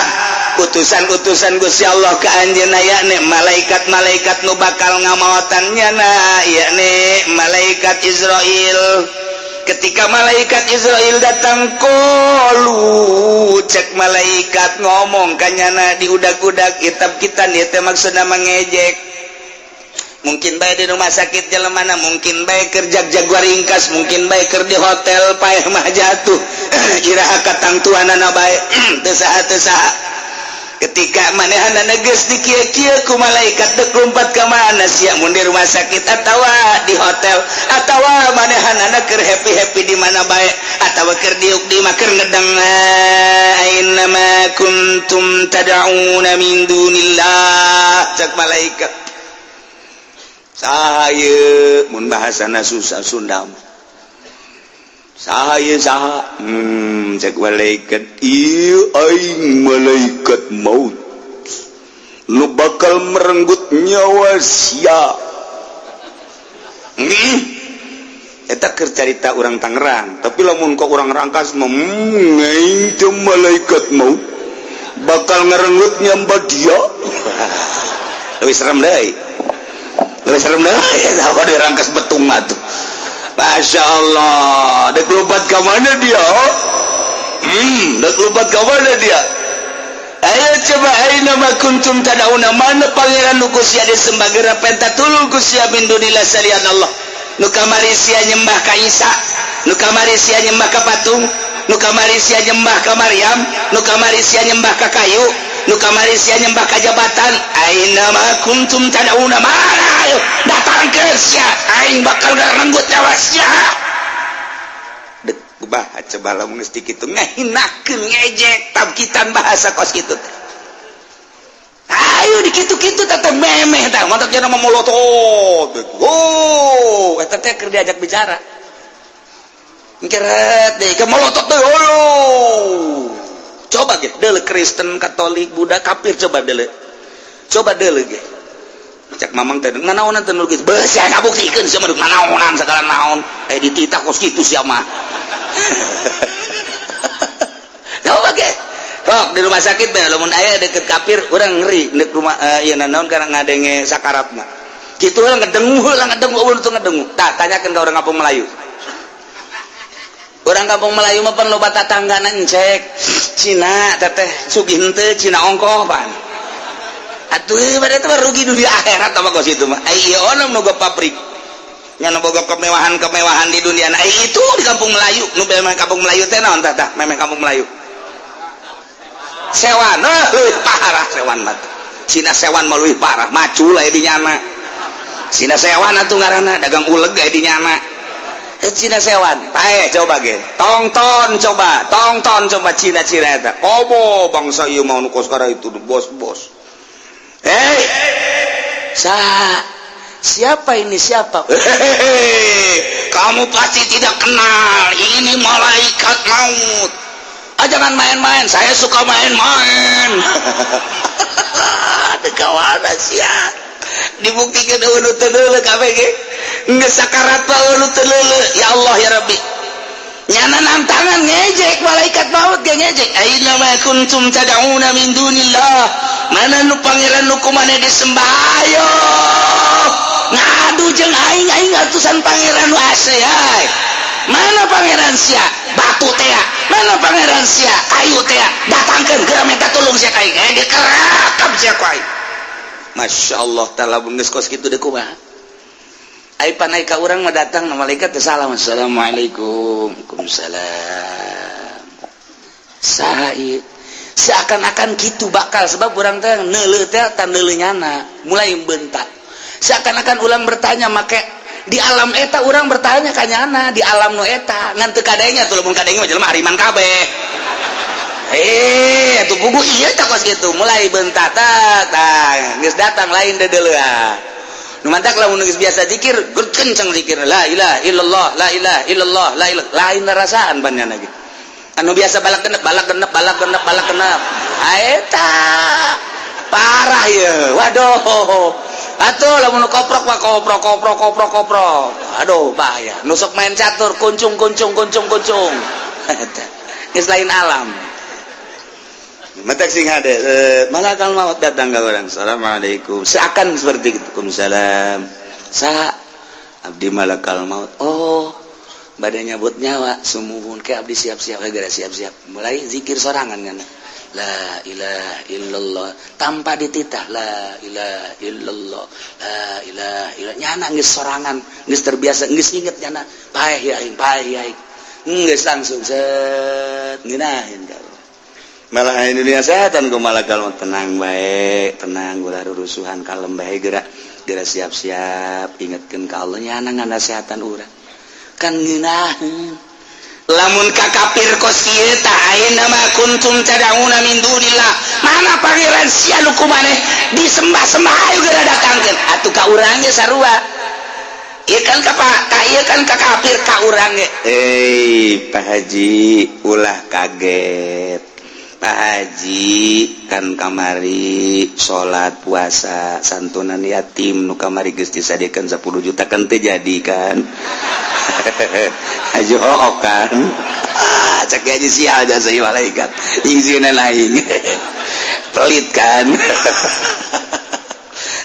utusan-utusan Gusti Allah ke anjeunna, yakni malaikat-malaikat nu bakal ngamaotan nyana, yakni malaikat Izrail. Ketika malaikat Izrail datang, qalu, cek malaikat ngomong kanyana diudag-udag kitab kita nih teh, maksudna mengejek. Mungkin bae di rumah sakit jelemana, mungkin bae kerja jaguar ringkas, mungkin bae keur di hotel, paeh mah jatuh, iraha katangtuanana bae, teu saha teu saha. Ketika manehanana geus dikieu-kieu ku malaikat, dek lompat ka mana sia? Mun di rumah sakit atawa di hotel atawa manehanana keur happy-happy di mana bae atawa keur diuk di mah, keur ngedeng, aina ma kuntum tad'una min dunillah, cek malaikat, saha ieu? Mun bahasana susah Sunda mah, saha ieu, saha? Cek malaikat, ieu aing malaikat maut nu bakal merenggut nyawa sia. Eta keur carita urang Tangerang, tapi lamun ka urang Rangkas mah, aing teh malaikat maut bakal ngerenggut nyawa dia. Lebih serem deui, lebih serem deui apa di Rangkas Betung mah tuh. Masya Allah, dek lompat ke mana dia? Dek lompat ke mana dia? Ayo coba, aina ma kuntum tad'una, mana pangeran nu ku sia disembah? Geura penta tulung ku sia min dunillah, salian Allah. Nu kamari sia nyembah ka Isa, nu kamari sia nyembah ka patung, nu kamari sia nyembah ka Maryam, nu kamari sia nyembah ka kayu, nu kamari sia nyembah ka jabatan. Aina ma kuntum tad'una, mana? Ayo datangkeun sia, aing bakal ngarenggut nyawa sia. Dek bah coba lamun geus kitu ngahinakeun, ngejek tabkitan, bahasa kos kitu teh. Ayo dikitu-kitu teh memeh tah mantak cenah molotot. Oh, eta teh keur diajak bicara. Keret deh ke molotot teh. Oh. Coba ge deuleu Kristen, Katolik, Buddha, kafir, coba deuleu. Coba deuleu ge. Cek mamang teh nanaonan teh nu geus beuh sia ngabuktikeun sia mah nanaonan segala naon. Eh, dititah kos kitu sia mah. Coba ge. Kok di rumah sakit teh lamun aya deket kafir urang ngeri dek rumah ieu nanaon karena ngadenge sakarat mah. Kitu heula ngedengu heula, ngedengu euweuh teu ngedengu. Tah, tanyakeun ka orang kampung Melayu. Orang kampung Melayu mah pan loba tatanggana encek. Cina teteh sugih henteu, Cina ongkoh pan. Atuh pada teh rugi dunia akhirat apa kos itu mah. Ai ieu ono nu pabrik. Nya nu boga kemewahan-kemewahan di dunia. Nah, itu di kampung Melayu, nu memang kampung Melayu teh naon tah tah memang kampung Melayu. Sewan, eh, leuwih parah sewan mah. Cina sewan mah leuwih parah, macul aya di nyana. Cina sewan atuh ngaranna dagang uleg aya di nyana. Eh, Cina sewan, pae coba ge. Tongton coba, tongton coba Cina-Cina eta. Komo bangsa ieu mah nu kos itu bos-bos. Hei, sa siapa ini, siapa? Hehehe, kamu pasti tidak kenal. Ini malaikat maut. Ah, jangan main-main. Saya suka main-main. Ada kawan sia. Dibuktikan euweuh teu deuleu kabeh ge. Geus sakarat mah euweuh teu deuleu. Ya Allah ya Rabbi. Nyana nantangan ngejek malaikat maut ge ngejek. Aina ma kuntum tad'una min dunillah. Mana nu pangeran nu kumaneh disembah? Ayo. Ngadu jeung aing, aing atusan pangeran nu ase ay. Mana pangeran sia? Batu tea. Mana pangeran sia? Kayu tea. Datangkeun geura minta. Dikerakap sia ku aing. Masya Allah ta'ala, geus kos kitu deui kumaha? Ai panai ka urang mah datang malaikat teh salam, "Assalamualaikum." "Waalaikumsalam." Saha ieu? Seakan-akan gitu bakal, sebab urang teh neuleuh teh tan neuleuh nyana mulai bentak. Seakan-akan ulang bertanya, make di alam eta urang bertanya ka nyana di alam nu eta, ngan teu kadenge tuh. Lamun kadenge mah jelema hariman kabeh. Eh, tuh buku iya tak kos gitu mulai bentak tah, geus datang lain deuleuhan nu mantak. Lamun geus biasa zikir, kenceng zikir, la ilaha illallah, la ilaha illallah, la ilaha, lain rasaan pan lagi. Anu biasa balak genep, balak genep, balak genep, balak genep, eta parah ya. Waduh, atuh lamun koprok mah koprok, koprok, koprok, koprok, aduh bahaya. Nusuk main catur, kuncung, kuncung, kuncung, kuncung, eta geus lain alam. Matak sing hade, malakal maut datang ke orang, "Assalamualaikum." Seakan seperti itu. "Waalaikumsalam." "Sa abdi malakal maut." "Oh, badannya nyabut nyawa." "Sumuhun." "Ke abdi siap-siap." Gara siap-siap, mulai zikir sorangan kan, la ilaha illallah, tanpa dititah, la ilaha illallah, la ilaha illallah. Nyana geus sorangan, geus terbiasa, geus inget nyana, paeh ya aing, paeh ya aing, geus langsung set ngeunahin. Malah di dunia setan ku malakal maut, "Tenang bae, tenang, ulah rusuhan, kalem bae, gerak gerak, siap-siap, ingatkeun ka Allah." Nyana nganasehatan urang kan ngeunaheun. Lamun ka kafir kos kieu tah, aina ma kuntum tad'una min dunillah, mana pangeran sia nu ku maneh disembah-sembah, ayo geura datangkeun atuh ka urang ge sarua. Ieu kan ka ka ieu kan ka kafir, ka urang ge, "Eh, Pak Haji, ulah kaget. Pak Haji kan kamari salat, puasa, santunan yatim nu kamari geus disadiakeun 10 juta kan teu jadi kan? Haji hook kan?" Ah, cek aja sial jasa malaikat ingsieunan aing pelit kan.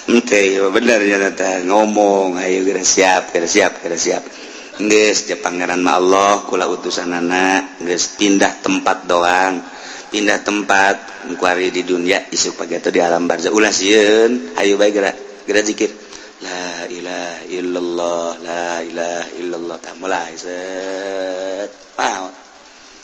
Ente bener ya ngomong, ayo geura siap, geura siap, geura siap. Geus je pangeran mah Allah, kula utusanana, geus pindah tempat doang, pindah tempat kuari di dunia, isuk pagi atau di alam barzah. Ulah sieun, ayo bae geura geura zikir, la ilaha illallah, la ilaha illallah." Tah mulai set maot.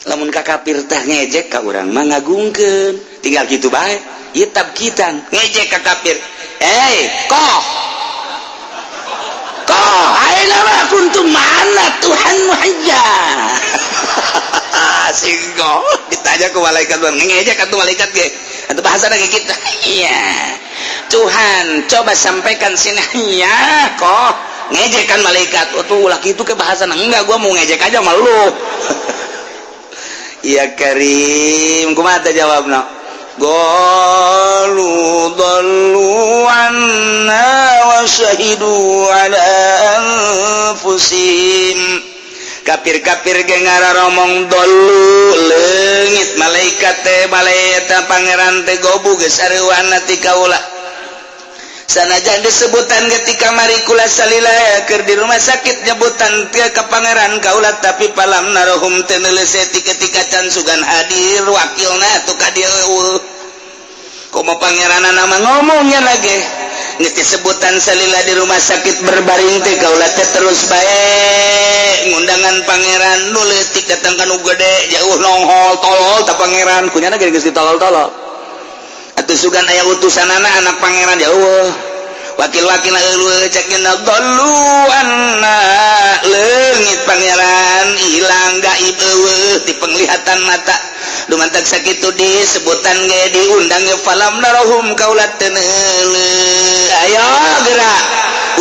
Lamun ka kafir tah ngejek, ka urang mah ngagungkeun, tinggal kitu bae ieu tabkitan. Ngejek ka kafir, "Eh, koh koh, aina ma kuntum, mana Tuhan aja?" Singgo ditanya ke malaikat, ngejek atau malaikat ge atau bahasa lagi kita, iya Tuhan coba sampaikan sini ya. Kok ngejek kan malaikat? Oh tuh, ulah gitu ke bahasa. Enggak, gua mau ngejek aja malu. Iya Karim, kumaha jawabna? Qalu dhallu anna wa syahidu ala anfusihim. Kafir-kafir ge ngararomong, dolu leungit malaikat teh, malaikat pangeran teh gobu geus sareuwana ti kaula. Sanajan disebutan ketika mari kula salila keur di rumah sakit, nyebutan ke ka pangeran kaula, tapi falam narohum, teu neuleuh ketika can sugan hadir wakilna tuh ka dieu. Komo pangeran nama ngomongnya lagi geus disebutan salila di rumah sakit berbaring teh, kaula teh terus bae ngundangan pangeran. Nu leutik datang ka nu gede, jauh nonghol tolol ta pangeran kunyana geus ditolol-tolol atuh. Sugan aya utusanana anak pangeran jauh, wakil-wakil eueuh. Cek dolu anna, leungit pangeran, hilang, gaib, eueuh di penglihatan mata. Dumantak sakitu disebutan ge, diundang ge, falam narohum, kaula teu neuleuh. Ayo gerak,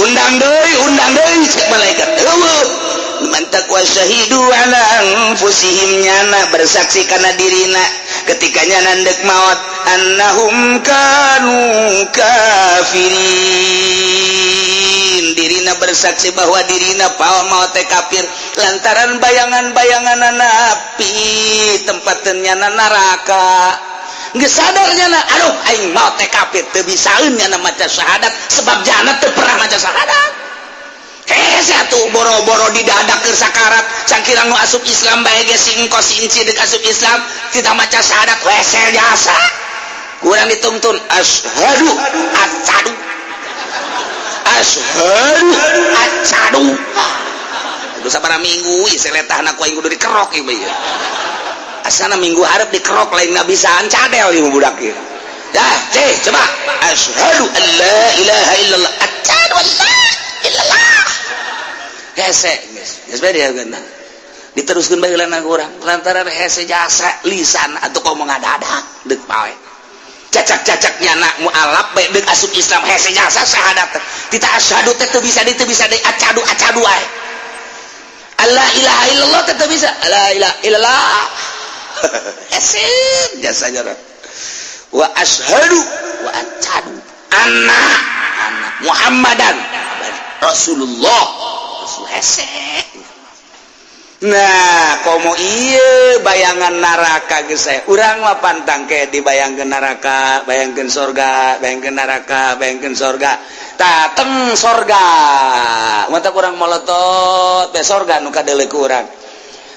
undang deui, undang deui, cek malaikat, eueuh. Mantak wasyahidu ala anfusihim, nyana bersaksi kana dirina ketika nyana ndek maut, annahum kanu kafirin. Dirina bersaksi bahwa dirina pawa maut teh kafir lantaran bayangan-bayangan api, tempat nyana neraka. Geus sadar nyana, aduh, aing maut teh kafir. Teu bisaeun nyana maca syahadat sebab jana teu pernah maca syahadat. Hese atuh, boro-boro didadak keur sakarat, cangkirang nu asup Islam bae ge sing kos inci dek asup Islam tidak maca syahadat, wesel jasa. Kurang dituntun asyhadu acadu asyhadu acadu. Aduh, sabaraha minggu ieu seletahna ku aing kudu dikerok ieu mah ieu. Asana minggu hareup dikerok, lain ngabisaan cadel ieu budak ieu. Dah, ceh, coba asyhadu an la ilaha illallah, asyhadu an la illallah. Hese geus geus bae dia geuna. Diteruskeun bae heula urang lantaran hese jasa lisan atuh komo ngadadak deuk pae. Cacak-cacak nyana mualaf bae deuk asup Islam, hese jasa syahadat. Tita asyhadu teh teu bisa deui, teu bisa deui, acadu acadu wae. La ilaha illallah teh teu bisa. La ilaha illallah. Hese jasa nyana. Wa asyhadu wa acadu anna anna Muhammadan Rasulullah. Rasul hese. Nah, komo ieu bayangan neraka geus aya. Urang mah pantang ke dibayangkeun neraka, bayangkeun sorga, bayangkeun neraka, bayangkeun sorga. Tah, teng sorga. Mata urang molotot be sorga nu kadeuleu ku urang.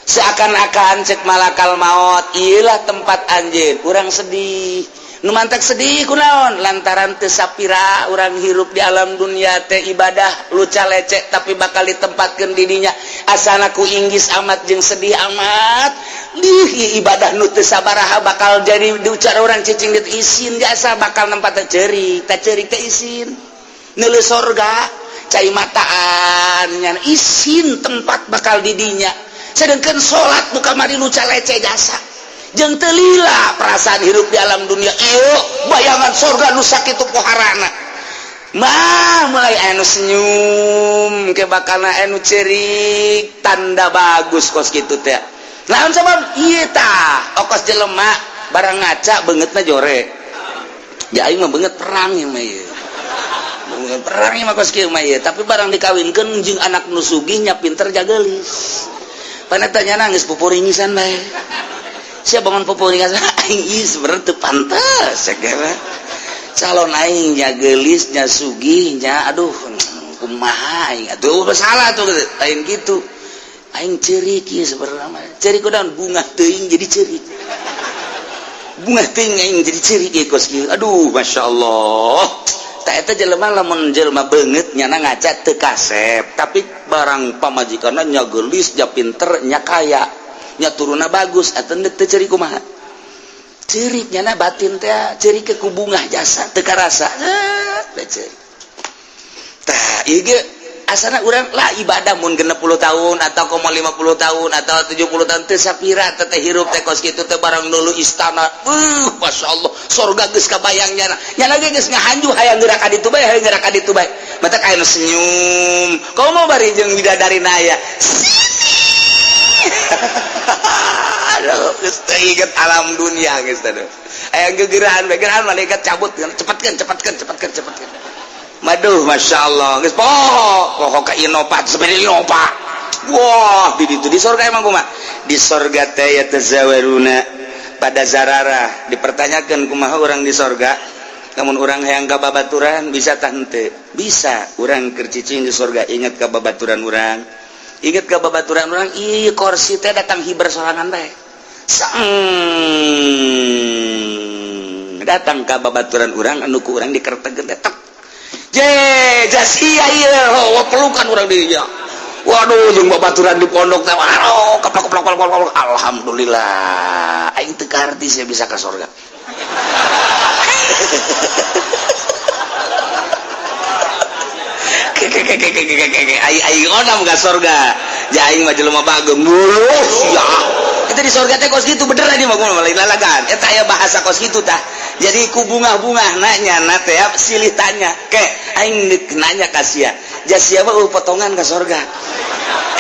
Seakan-akan cek malakal maut, iyalah tempat anjeun. Urang sedih. Nu mantak sedih kunaon? Lantaran teu sapira urang hirup di alam dunia teh ibadah luca lecek, tapi bakal ditempatkeun di dinya. Asana ku inggis amat jeung sedih amat. Lih, ibadah nu teu sabaraha bakal jadi diucar urang cicing di isin jasa bakal nempat teh ceurik, teh ceurik teh isin. Neuleuh sorga cai mataan nya isin tempat bakal di dinya. Sedangkan salat nu kamari luca lecek jasa. Jeung teu lila perasaan hirup di alam dunia ieu bayangan sorga nu sakitu poharana mah mulai anu senyum ke bakalna anu cerik, tanda bagus kos kitu teh. Naon sabab ieu tah okos jelema barang ngaca beungeutna jore ya, aing mah beungeut perang ieu mah, ieu beungeut perang ieu mah kos kieu mah ieu. Tapi barang dikawinkeun jeung anak nu sugih nya pinter jageulis, paneta nya nangis pupuringisan bae. Siapa bangun pupuringisan aing ieu sebenarnya teu pantes kira calon aing nya geulis nya sugih nya, aduh kumaha aing atuh, salah tuh, lain gitu. Aing ceurik ieu sebenarnya mah, ceurik kunaon? Bunga teuing jadi ceurik, bunga teuing aing jadi ceurik ieu kos kieu. Aduh, masyaallah. Tah, eta jelema lamun jelema beungeut nyana ngaca teu kasep, tapi barang pamajikanna nya geulis nya pinter nya kaya nya turunna bagus atuh teu ceurik kumaha? Ceurik nyana batin teh, ceurik ke ku bungah jasa teu karasa teh ceurik. Tah, ieu ge asana urang lah ibadah mun 60 tahun atau komo 50 tahun atau 70 tahun teu sapira teh teh hirup teh kos kitu teh, barang dulu istana, masyaallah, sorga geus kabayang nyana, nyana ge geus ngahanju hayang geura ka ditu bae, hayang geura ka ditu bae. Mata aya nu senyum komo bari jeung bidadari aya sini. Aduh, geus teu inget alam dunia geus teh. Aya gegeraan bae, gegeraan malaikat cabut, cepatkeun, cepatkeun, cepatkeun, cepatkeun. Maduh, masya Allah, geus poho poho ka Innova, sepeda Innova. Wah, di ditu di sorga emang kumaha? Di sorga teh yatazawaruna pada zararah, dipertanyakan kumaha orang di sorga. Namun orang hayang ka babaturan bisa tah henteu? Bisa. Urang keur cicing di sorga inget ka babaturan urang, inget ka babaturan urang, ih kursi teh datang hiber sorangan bae. Sang datang ka babaturan urang anu ku urang dikertegeun teh tek. Je, jasia ieu, oh, pelukan urang dirinya. Waduh, jeung babaturan di pondok teh, waduh, keplok keplok keplok keplok. Alhamdulillah, aing teu kaharti sia bisa ka sorga. Aing aing onam ka sorga. Ja aing mah jelema bageng. Wuh, sia. Itu di sorga teh kos kitu bener ini mah lain lalagan. Eta aya bahasa kos kitu tah. Jadi ku bunga-bunga nanya na teh silih tanya. Ke aing deuk nanya ka sia. Ja sia mah potongan ka sorga.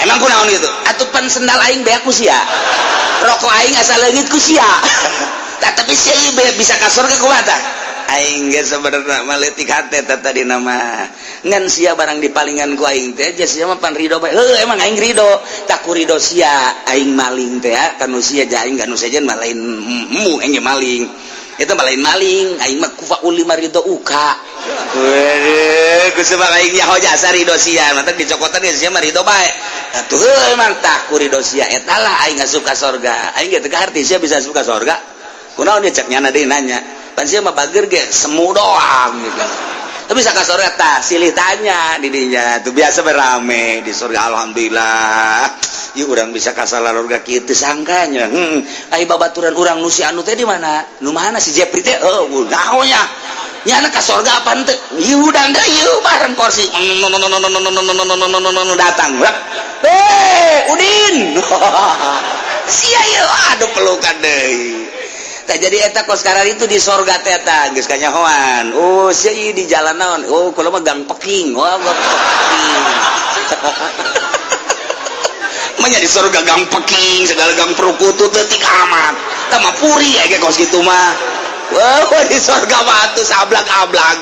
Emang kunaon gitu? Atuh pan sendal aing beak ku sia. Rokok aing asa leungit ku sia. Tah, tapi sia ieu bisa ka sorga kumaha tah? Aing ge sebenarnya mah leutik hate teh tadi nama. Ngan sia barang dipalingan ku aing teh ja sia mah pan ridho bae. Heuh, emang aing ridho. Tak ku ridho sia aing maling teh kanu sia, ja aing kanu sejen mah lain mu aing ge maling. Itu mah lain maling, aing mah kufa ulima ridho uka. Waduh, ku sebab aing nyaho jasa ridho sia, mantap dicokotan ge sia mah ridho bae. Atuh heuh emang tah ku ridho sia eta lah aing asup ka sorga. Aing ge teu kaharti sia bisa asup ka sorga. Kunaon dia cek nyana deui nanya. Pan sia mah bager ge semu doang gitu. Tapi bisa ka surga tah silih tanya di dinya tuh, biasa berame di surga. Alhamdulillah, yuk urang bisa ka surga kieu sangkanya. Ai babaturan urang nu si anu teh di mana? Nu mana si Jepri teh? Oh, naonya nyana ka surga apa henteu? Ieu udah deui, ieu bareng kursi datang. Eh, Udin, sia ieu, aduh, pelukan deui. Tah, jadi eta kos sekarang itu di sorga teh eta geus kanyahoan. Oh, sia ieu di jalan naon? Oh, kalau mah Gang Peking. Wah, Gang Peking. Manya di surga Gang Peking, segala gang perukutut leutik amat. Tah mah puri ya kos kitu mah. Wah, di surga mah atuh sablag-ablag.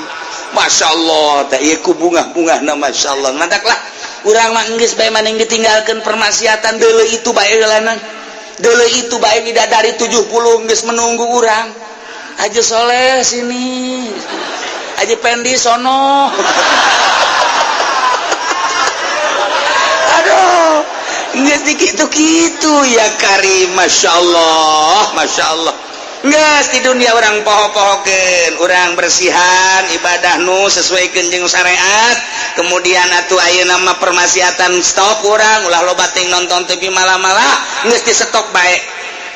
Masya Allah, teh ieu ku bunga-bunga na, Masya Allah. Mantak lah urang mah geus bae maneh ditinggalkeun permaksiatan deuleu itu bae heulana. Dulu itu bae bidadari 70 geus menunggu urang. Haji Soleh sini. Haji Pendi sono. Aduh, geus dikitu-kitu ya Karim, Masya Allah, Masya Allah. Geus di dunia orang poho-pohokeun, urang bersihan ibadah nu sesuai jeung syariat. Kemudian atuh ayeuna mah permaksiatan stop urang, ulah loba ting nonton TV malah-malah, geus di stop bae.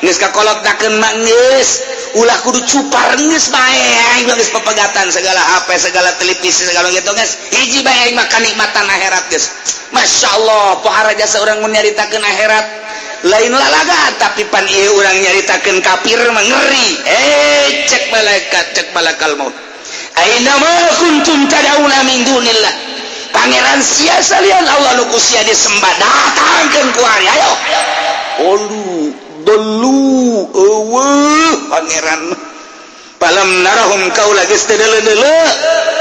Geus kakolotakeun mah geus, ulah kudu cupar geus bae aing mah geus pepegatan segala HP, segala televisi, segala gitu geus. Hiji bae aing mah kanikmatan akhirat geus. Masya Allah, pohara jasa urang mun nyaritakeun akhirat lain lalaga, tapi pan ieu urang nyaritakeun kafir mah ngeri. Eh, cek malaikat, cek malakal maut, aina ma kuntum tad'una min dunillah, pangeran sia salian Allah nu ku sia disembah datangkeun ku ari, ayo. Olu dolu eueuh pangeran, falam narahum, kaula geus teu deuleu.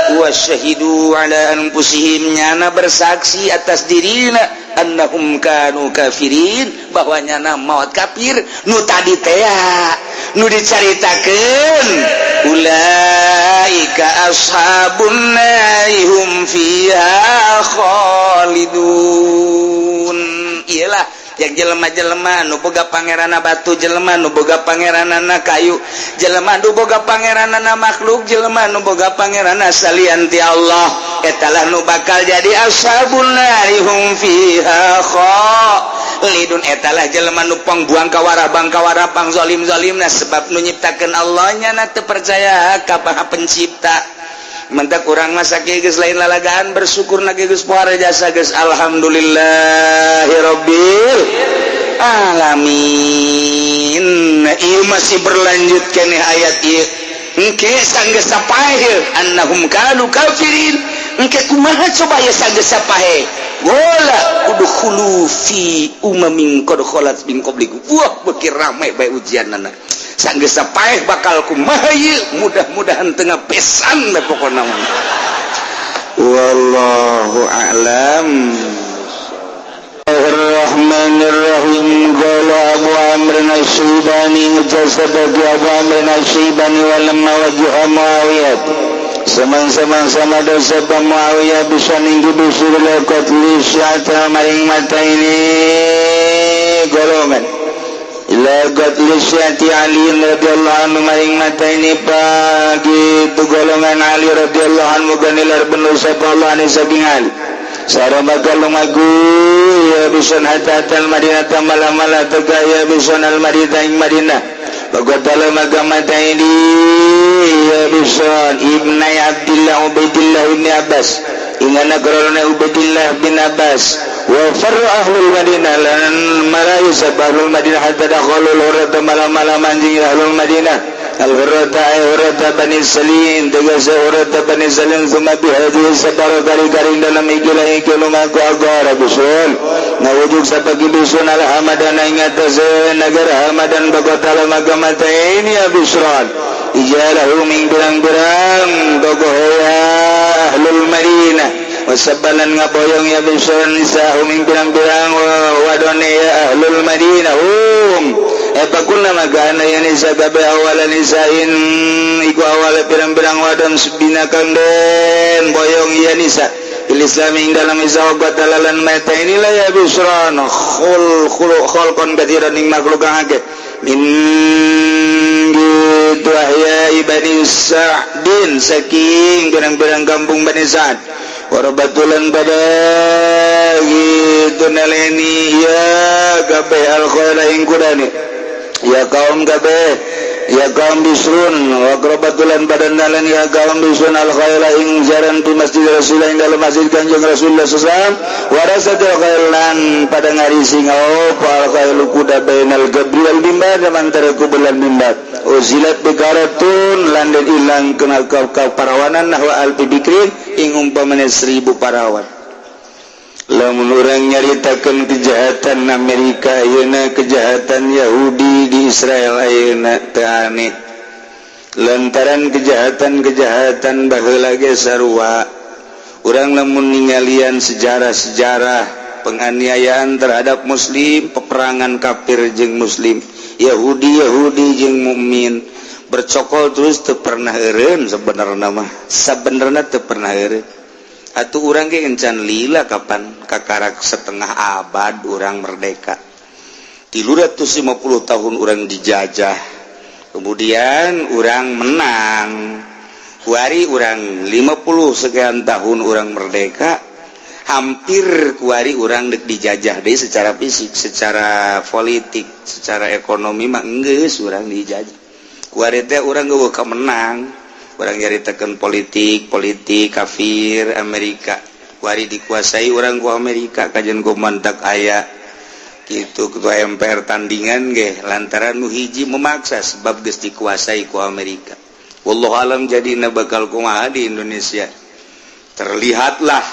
Wa syahidu ala anfusihim, nyana bersaksi atas dirina, annahum kanu kafirin, bahwa nyana maut kafir. Nu tadi teh nu dicaritakeun, ulaika ashabun nari hum fiha khalidun. Iyalah yang jelema-jelema nu boga pangeranna batu, jelema nu boga pangeranana kayu, jelema nu boga pangeranana makhluk, jelema nu boga pangeranna salian ti Allah, etalah nu bakal jadi ashabun nari hum fiha khalidun. Etalah jelema nu pangbuang kawara bang kawara pang zalim-zalimna, sebab nu nyiptakeun Allah nya na teu percaya ka Maha Pencipta. Mentak urang masa geus lain lalagaan, bersyukur na geus pohara jasa geus, alhamdulillahirabbil alamin. Ieu masih berlanjut keneh ayat ieu. Engke sanggeus sapaeh annahum kanu kafirin, engke kumaha coba ya sanggeus sapaeh? Wala udkhulu fi umamin qad khalat min qablikum. Wah, beuki rame bae ujianna. Sanggeus sapaeh bakal kumaha ieu? Mudah-mudahan tengah pesan we pokona mah. Wallahu a'lam. Bismillahirrahmanirrahim. Qala Abu Amr Asy-Syaibani, jasabagi Abu Amr Asy-Syaibani, walamma wajha Muawiyah, Saman-saman sama dosa Muawiyah bisa ninggi bisur qatli syi'ata maring mata ini golongan, ila qatli syi'ati Ali radhiyallahu anhu maring mata ini pagi itu golongan Ali radhiyallahu anhu, ganilar benu sapa Allah ani saking Ali. Sara bakal lumaku ya bison hatta al Madinah, malah-malah tega ya bison al Madinah ing Madinah. Bagatala maka mata ini ya bison ibnai Abdillah Ubaidillah ibni Abbas, ingana korona Ubaidillah bin Abbas. Wa farra ahlul Madinah, lan malayu sapa ahlul Madinah, hatta dakhalul hurrata, malah-malah manjing ahlul Madinah, al-hurrata ay hurrata Bani Salim, tegese hurrata Bani Salim. Thumma bihadhihi sabara, kari-karing dalam ikilah iki lumaku agara bisul ngawujud sapa bisun al Hamadan ing atase negara Hamadan. Bagatala maka mata ini ya Bisran ijalahu ming pirang-pirang tokoh ya ahlul Madinah, wasabalan ngaboyong ya Bisran nisahu ming pirang-pirang wadone ya ahlul Madinah. Hum Epakulna maka ana ya nisa gabe awala nisain, iku awala pirang-pirang wadon bina kang den boyong ya nisa fil Islam ing dalam Islam. Batalalan mata inilah ya Bisran khul khul khalqan katsiran ing makhluk kang akeh min gitu ahya. Bani Sa'din, saking pirang-pirang kampung Bani Sa'd. Warabatulan pada gitu naleni ya kabeh al khaila ing kudane ya kaum kabeh, ya kaum Bisrun. Wa akrabatulan pada naleni ya kaum Bisrun al khaila ing jaran di masjid Rasulullah, ing dalam masjid Kanjeng Rasulullah SAW. Warasatil khailan pada ngarisi ngaup al khailu kuda bainal gabri wal mimbar, antara kubur lan mimbar. Uzilat bikaratun lan den ilang kena ka parawanan nahwa alfi bikrin ing umpamane 1000 parawan. Lamun urang nyaritakeun kejahatan Amerika ayeuna, kejahatan Yahudi di Israel ayeuna, teu aneh, lantaran kejahatan-kejahatan baheula ge sarua. Urang lamun ningalian sejarah-sejarah penganiayaan terhadap muslim, peperangan kafir jeung muslim, Yahudi Yahudi jeung mukmin, bercokol terus, teu pernah eureun. Sebenarnya mah, sebenarnya teu pernah eureun atuh. Urang ge encan lila, kapan kakarak setengah abad urang merdeka, 350 tahun urang dijajah, kemudian urang menang. Kuari urang 50 sekian tahun urang merdeka, hampir kuari urang dek dijajah deh secara fisik, secara politik, secara ekonomi mah geus urang dijajah. Kuari teh urang geus menang. Urang nyaritakeun politik, politik kafir Amerika, kuari dikuasai urang ku Amerika. Kajian ku mantak aya gitu ketua MPR tandingan ge lantaran nu hiji memaksa sebab geus dikuasai ku Amerika. Wallahu alam jadi bakal kumaha di Indonesia. Terlihatlah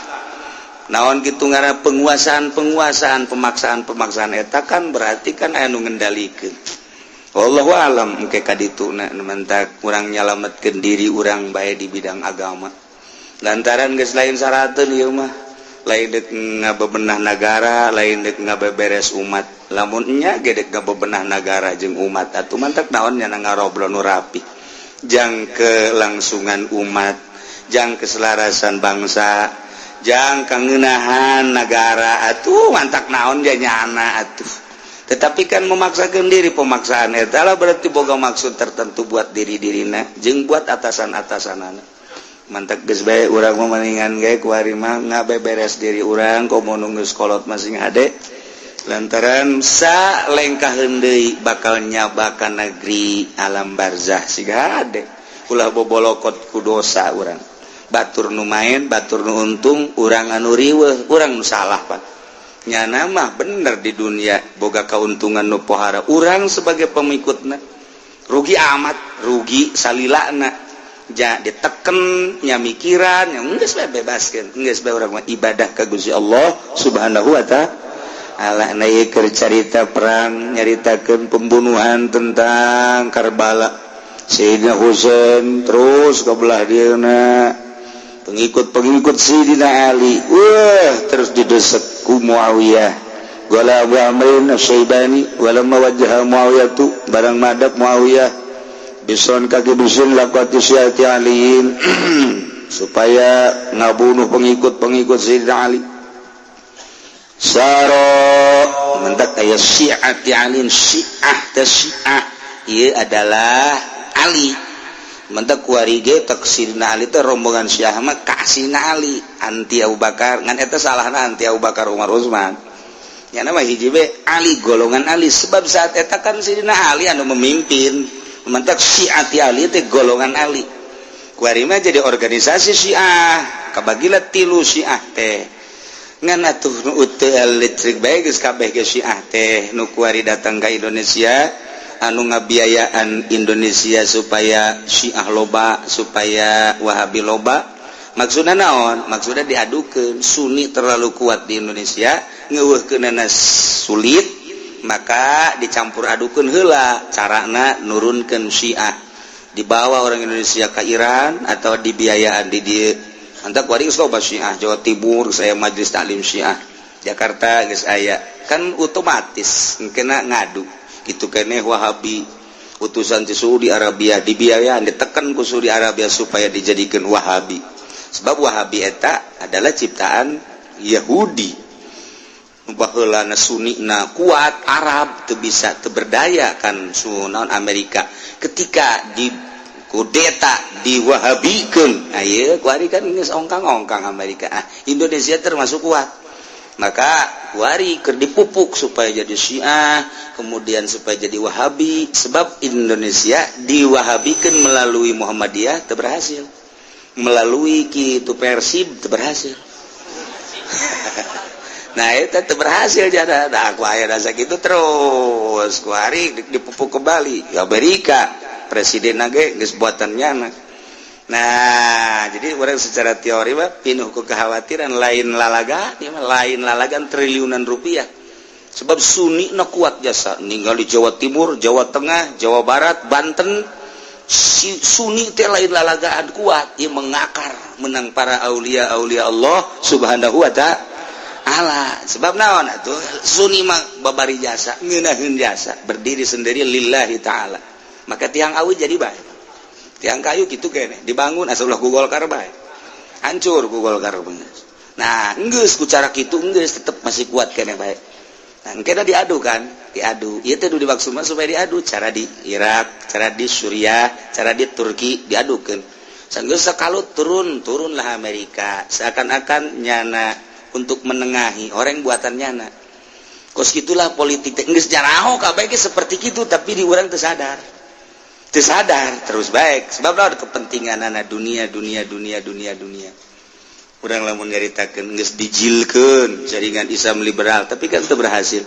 naon gitu ngara penguasaan penguasaan, pemaksaan pemaksaan eta kan berarti kan anu ngendalikeun. Wallahu alam engke ka ditu na. Mantak kurang nyalametkeun diri urang bae di bidang agama, lantaran geus lain sarateun ieu mah, lain dek ngabebenah nagara, lain dek ngabeberes umat. Lamun nya ge dek ngabebenah nagara jeung umat atuh mantak naon nya ngarobrol nu rapi jang kelangsungan umat, jang keselarasan bangsa, jang kangenahan negara atuh mantak naon dia nyana atuh. Tetapi kan memaksakan diri, pemaksaan eta lah berarti boga maksud tertentu buat diri dirina jeung buat atasan-atasanana. Mantak geus bae urang mah mendingan ge kuari mah ngabeberes diri urang, komo nu geus kolot masing hade, lantaran sa lengkaheun deui bakal nyabakan negeri alam barzah. Siga hade ulah bobolokot ku dosa urang. Batur nu main, batur nu untung, urang anu riweuh, urang nu salah. Pak, nyana mah bener di dunia boga keuntungan nu pohara, urang sebagai pengikutna rugi amat, rugi salilana ja diteken nya mikiran yang geus bae bebaskeun, geus bae urang mah ibadah ka Gusti Allah Subhanahu wa Ta'ala. Nah, ieu keur carita perang, nyaritakeun pembunuhan tentang Karbala, Sayyidina Husain, terus ke belah dieuna pengikut-pengikut Sayyidina Ali. Wah, terus didesek ku Muawiyah. Wala Abu Amrin Asy-Syaibani walamma wajjaha Muawiyah tu barang madap Muawiyah bison kaki bisin laqati syiati Aliin supaya ngabunuh pengikut-pengikut Sayyidina Ali. Saro mentak aya syiati Aliin, syiah teh, syiah ieu adalah Ali. Mentak kuari ge tek Sayyidina Ali teh rombongan syiah mah ka Sayyidina Ali, anti Abu Bakar. Ngan eta salahna anti Abu Bakar, Umar, Utsman. Ya nama hiji be Ali, golongan Ali, sebab saat eta kan Sayyidina Ali anu memimpin. Mentak syiati Ali teh golongan Ali. Kuari mah jadi organisasi Syiah, kabagilah tilu Syiah teh. Ngan atuh nu teu listrik bae geus kabeh ge Syiah teh nu kuari datang ka Indonesia, anu ngabiayaan Indonesia supaya Syiah loba, supaya Wahabi loba. Maksudnya naon? Maksudnya diadukeun Sunni terlalu kuat di Indonesia, ngeuweuhkeunana sulit, maka dicampur adukeun heula carana nurunkeun Syiah, dibawa orang Indonesia ke Iran atau dibiayaan di dieu. Antak kuari geus loba Syiah Jawa Timur, saya Majelis Taklim Syiah Jakarta geus aya kan, otomatis kena ngadu gitu keneh. Wahabi utusan di Saudi Arabia dibiayaan, ditekan ku Saudi Arabia supaya dijadikan Wahabi, sebab Wahabi eta adalah ciptaan Yahudi. Baheulana Sunni na kuat, Arab teu bisa, teu berdaya kan sunaon Amerika ketika di Kudeta diwahabikeun. Ayeuna kuari kan geus ongkang-ongkang Amerika. Ah, Indonesia termasuk kuat. Maka kuari keur dipupuk supaya jadi Syiah, kemudian supaya jadi Wahabi, sebab Indonesia diwahabikeun melalui Muhammadiyah teu berhasil. Melalui kitu Persib teu berhasil. Nah, itu teu berhasil jada. Nah, aku aya rasa gitu terus. Kuari dipupuk kembali. Amerika presiden ge geus buatan nyana. Nah, jadi orang secara teori mah pinuh ku kekhawatiran, lain lalaga, ieu mah lain lalagan triliunan rupiah. Sebab Sunni na kuat jasa, ninggal di Jawa Timur, Jawa Tengah, Jawa Barat, Banten, si Sunni teh lain lalagaan kuat, ieu mengakar menang para aulia aulia Allah Subhanahu wa Ta'ala. Sebab naon atuh Sunni mah babari jasa, ngeunaheun jasa, berdiri sendiri lillahi ta'ala. Maka tiang awi jadi bae. Tiang kayu gitu kene dibangun asal ulah ku Golkar bae. Hancur ku Golkar bener. Nah, geus ku cara kitu geus tetep masih kuat kene bae. Nah, kena diadu kan, diadu. Ieu teh dimaksud mah supaya diadu cara di Irak, cara di Suriah, cara di Turki diadukeun. Sanggeus sakalut turun, turunlah Amerika. Seakan-akan nyana untuk menengahi orang buatan nyana. Kos gitulah politik teh geus nyaraho kabeh ge seperti kitu, tapi di urang teu sadar. Teu sadar terus baik sebab ada kepentingan anak dunia, dunia, dunia, dunia, dunia. Urang lamun nyaritakeun geus dijilkeun jaringan Islam liberal, tapi kan teu berhasil.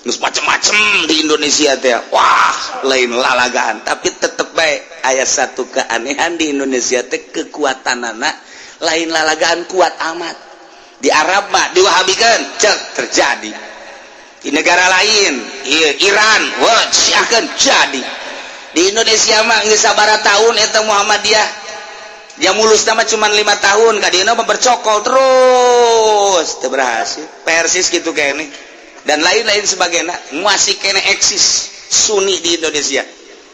Geus macem-macem di Indonesia teh, wah, lain lalagaan, tapi tetep baik aya satu keanehan di Indonesia teh, kekuatanana lain lalagaan kuat amat. Di Arab mah diwahabikeun, cek terjadi. Di negara lain, Iran, wah, syiahkeun, jadi. Di Indonesia mah geus sabaraha tahun eta Muhammadiyah yang mulus nama cuma 5 tahun, kadieuna mah bercokol terus teu berhasil persis gitu kayaknya dan lain-lain sebagainya. Masih kene eksis Sunni di Indonesia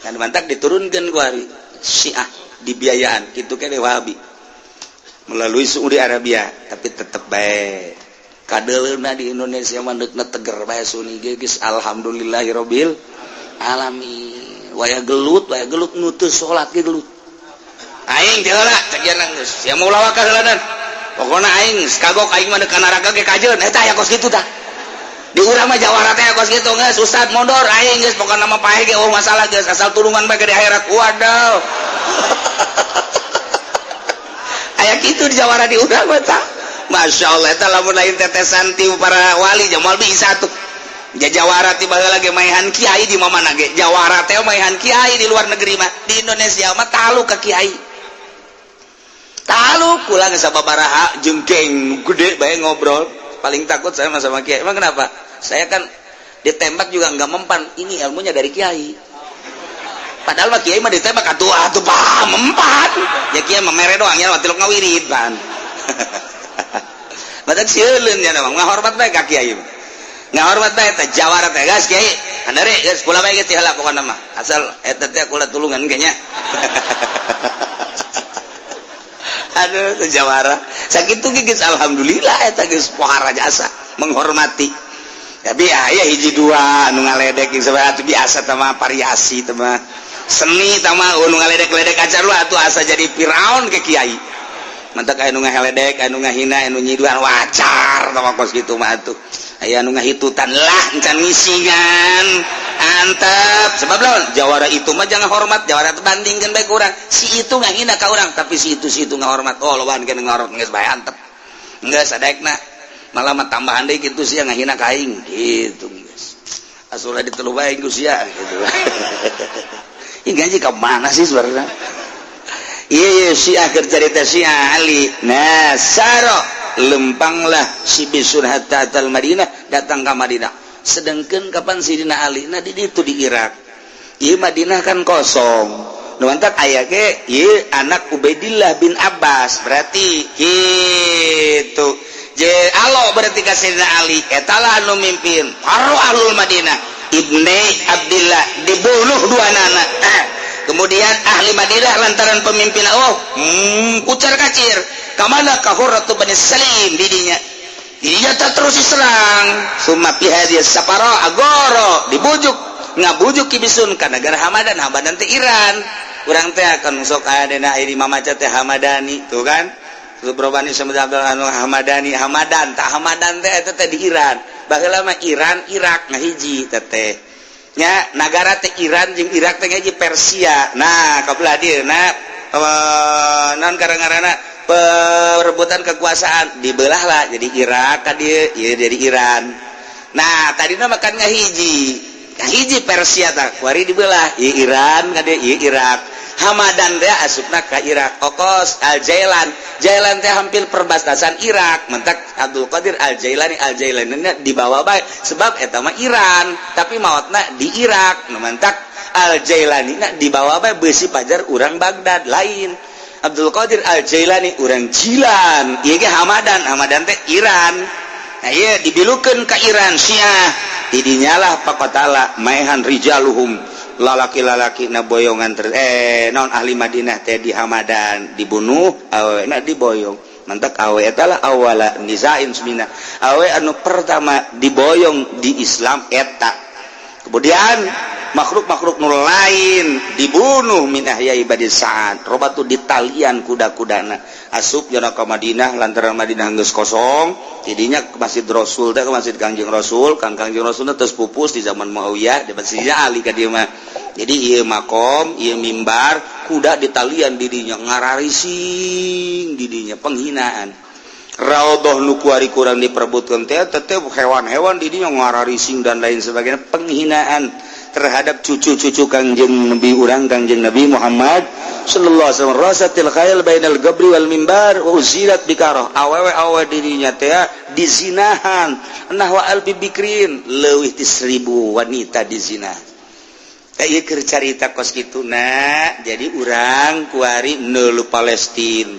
kan, mantak diturunkan ku hari Syiah dibiayaan gitu kene Wahabi melalui Saudi Arabia, tapi tetep baik kadeleuna di Indonesia mah deukna teger bae Sunni ge geus alhamdulillahirabbil alamin. Waya gelut, waya gelut, nu teu salat ge gelut. Aing teh heula cek ieu geus sia mau lawak heulanan, pokona aing geus kagok, aing mah ka neraka ge kajeun. Eta aya kos kitu tah di urang mah, jawara teh kos kitu. Geus ustad mondor aing, geus pokona mah paeh ge oh masalah, geus asal tulungan bae ke di akhirat. Waduh, aya kitu di jawara di urang mah tah. Masya Allah, eta lamun lain tetesan ti para wali jamal bisa tuh. Ja jawara tiba lagi maehan kiai di mana ge. Jawara teh maehan kiai di luar negeri mah. Di Indonesia mah talu ke kiai. Talu kula geus sababaraha jeung geng gede bae ngobrol. Paling takut saya mah sama kiai. Emang kenapa? Saya kan ditembak juga nggak mempan. Ini ilmunya dari kiai. Padahal mah kiai mah ditembak atuh atuh paham mempan. Ya kiai mah mere doang ya tilok ngawirid pan. Badak sieun ya mah ngahormat bae ka kiai. Ngahormat bae teh jawara teh gas kiai. Handare geus kula bae geus heula pokona mah. Asal eta teh kula tulungan kayaknya. Aduh, teh jawara. Sakitu ge geus alhamdulillah eta geus pohara jasa menghormati. Tapi aya hiji dua anu ngaledek atuh biasa teh mah, variasi teh mah. Seni teh mah nu ngaledek-ledek acar lu atuh asa jadi Firaun ke kiai. Mantak aya nu ngaheledek, anu ngahina, anu nyiduan wajar teh mah kos kitu mah atuh. Aya nu ngahitutan lah encan ngisingan. Antep sebab lawan jawara itu mah jangan hormat jawara itu bandingkan baik urang. Si itu ngahina ka urang, tapi si itu ngahormat. Oh, lawan kena ngahormat geus bae antep. Geus sadaekna malah mah tambahan deui kitu sia ngahina ka aing gitu geus. Asulah ditelu bae ku sia gitu. Ini gaji ke mana sih sebenarnya? Iya, iya, Syiah keur carita Syiah Ali. Nah, saro lempanglah si Bisun hatta atal Madinah, datang ke Madinah. Sedangkan kapan Sidina Ali? Nah, di itu di Irak. Ieu Madinah kan kosong. Nu mantak aya ge ieu anak Ubaidillah bin Abbas berarti gitu. Je alo berarti ka Sidina Ali eta lah anu mimpin. Paro ahlul Madinah. Ibni Abdillah dibunuh dua nana. Kemudian ahli Madinah lantaran pemimpin oh kucar kacir kamana ka Hurratu Bani Salim didinya didinya tak terus diserang. Summa fi hadhihi safara agoro dibujuk ngabujuk kibisun ka negara Hamadan. Hamadan teh Iran. Urang teh akan sok aya dina iri mamaca teh Hamadani tuh kan. Berobani sama anu Hamadani, Hamadan tak, Hamadan teh eta teh di Iran. Baheula mah Iran Irak ngahiji teh nya, nagara teh Iran jeung Irak teh ngahiji, Persia. Nah, kabelah dieu na non karena perebutan kekuasaan dibelah lah jadi Irak ka dieu, ieu jadi Iran. Nah, tadina mah kan ngahiji ngahiji Persia, tak kuari dibelah ieu Iran ka dieu, ieu Irak. Hamadan teh asupna ka Irak. Okos Al Jailan, Jailan teh hampir perbatasan Irak. Mentak Abdul Qadir Al Jailani, Al Jailani dibawa bae sebab eta mah Iran tapi maotna di Irak. Nu mentak Al Jailani na dibawa bae besi pajar urang Baghdad. Lain Abdul Qadir Al Jailani urang Jilan, ieu ge Hamadan. Hamadan teh Iran. Nah, ieu dibilukeun ka Iran Syiah. Didinyalah pakotala maehan rijaluhum, lalaki-lalaki na boyongan ter non ahli Madinah teh di Hamadan dibunuh, awe na diboyong. Mantak awe eta lah awala nisain semina, awe anu pertama diboyong di Islam eta. Kemudian makhluk-makhluk nu lain dibunuh min ahyai Bani Sa'ad robatu ditalian kuda-kudana asup jana ka Madinah lantaran Madinah geus kosong. Tidinya ke Masjid Rasul teh, ke Masjid Kangjeng Rasul. Kang Kangjeng Rasul terus pupus di zaman Muawiyah, di masjidnya Ali ka dieu mah. Jadi ieu makom, ieu mimbar, kuda ditalian didinya, ngararising didinya, penghinaan. Raudhah nu kuari kurang diperebutkan teh teh hewan-hewan didinya ngararising dan lain sebagainya, penghinaan terhadap cucu-cucu Kangjeng Nabi urang, Kangjeng Nabi Muhammad sallallahu alaihi wasallam. Rasatil khayl bainal gabri wal mimbar wa uzilat bikarah, awewe awewe dirinya teh dizinahan, nahwa alfi bikrin, leuwih ti 1000 wanita dizina. Kayak keur carita kos kitu na. Jadi urang kuari neuleu Palestina,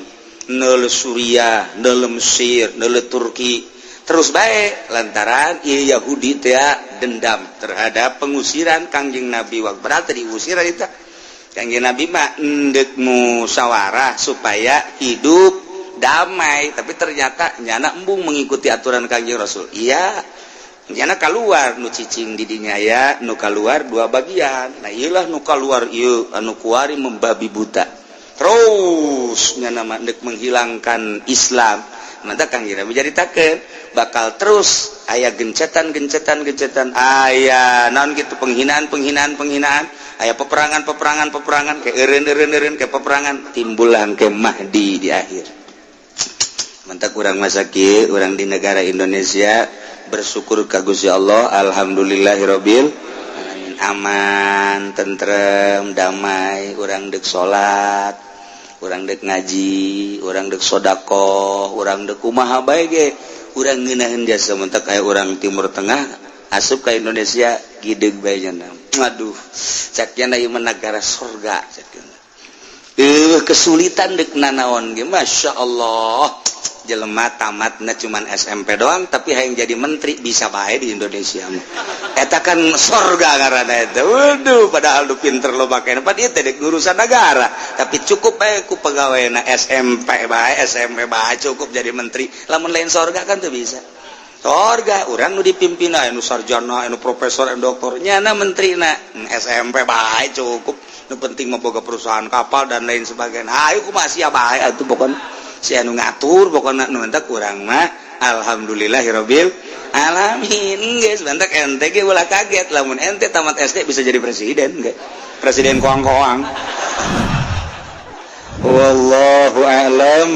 neuleu Suriah, neuleu Mesir, neuleu Turki terus baik lantaran ieu Yahudi teh dendam terhadap pengusiran Kangjeng Nabi. Waktu berarti diusir itu Kangjeng Nabi mah endek musyawarah supaya hidup damai, tapi ternyata nyana embung mengikuti aturan Kangjeng Rasul. Iya, nyana keluar nu cicing didinya ya, nu keluar dua bagian. Nah, iyalah nu keluar ieu anu kuari membabi buta terus nyana mah endek menghilangkan Islam. Mantap, Kangjeng Nabi jadi taken bakal terus aya gencetan gencetan gencetan, aya naon gitu, penghinaan penghinaan penghinaan, aya peperangan peperangan peperangan, ke eureun eureun eureun ke peperangan, timbullah ke Mahdi di akhir. Mantap, kurang masa kieu urang di negara Indonesia bersyukur ka Gusti Allah, alhamdulillahirabbil alamin, aman, tentrem, damai. Urang dek salat, urang dek ngaji, urang dek sodakoh, urang dek kumaha bae ge urang ngeunaheun jasa. Mentak aya urang Timur Tengah asup ka Indonesia, gideg bae nya. Aduh, cak nya ieu mah negara surga cak nya. Kesulitan dek nanaon ge Masya Allah. Jelema tamatna cuman SMP doang tapi hayang jadi menteri bisa bae di Indonesia mah. Eta kan sorga ngaranna eta. Waduh, padahal lu pinter lo make pa dia teh urusan negara, tapi cukup bae ku pegawai SMP bae, SMP bae cukup jadi menteri. Lamun lain sorga kan tuh bisa sorga urang nu dipimpin anu sarjana, anu profesor, anu doktor, nyana menteri na SMP bae cukup. Nu penting mah boga perusahaan kapal dan lain sebagainya. Ayo kumaha sia bae atuh, pokokna si anu ngatur, pokokna nu entak urang mah alhamdulillahirabbil alamin geus. Bantak ente ge ulah kaget lamun ente tamat SD bisa jadi presiden ge, presiden koang-koang. Wallahu a'lam.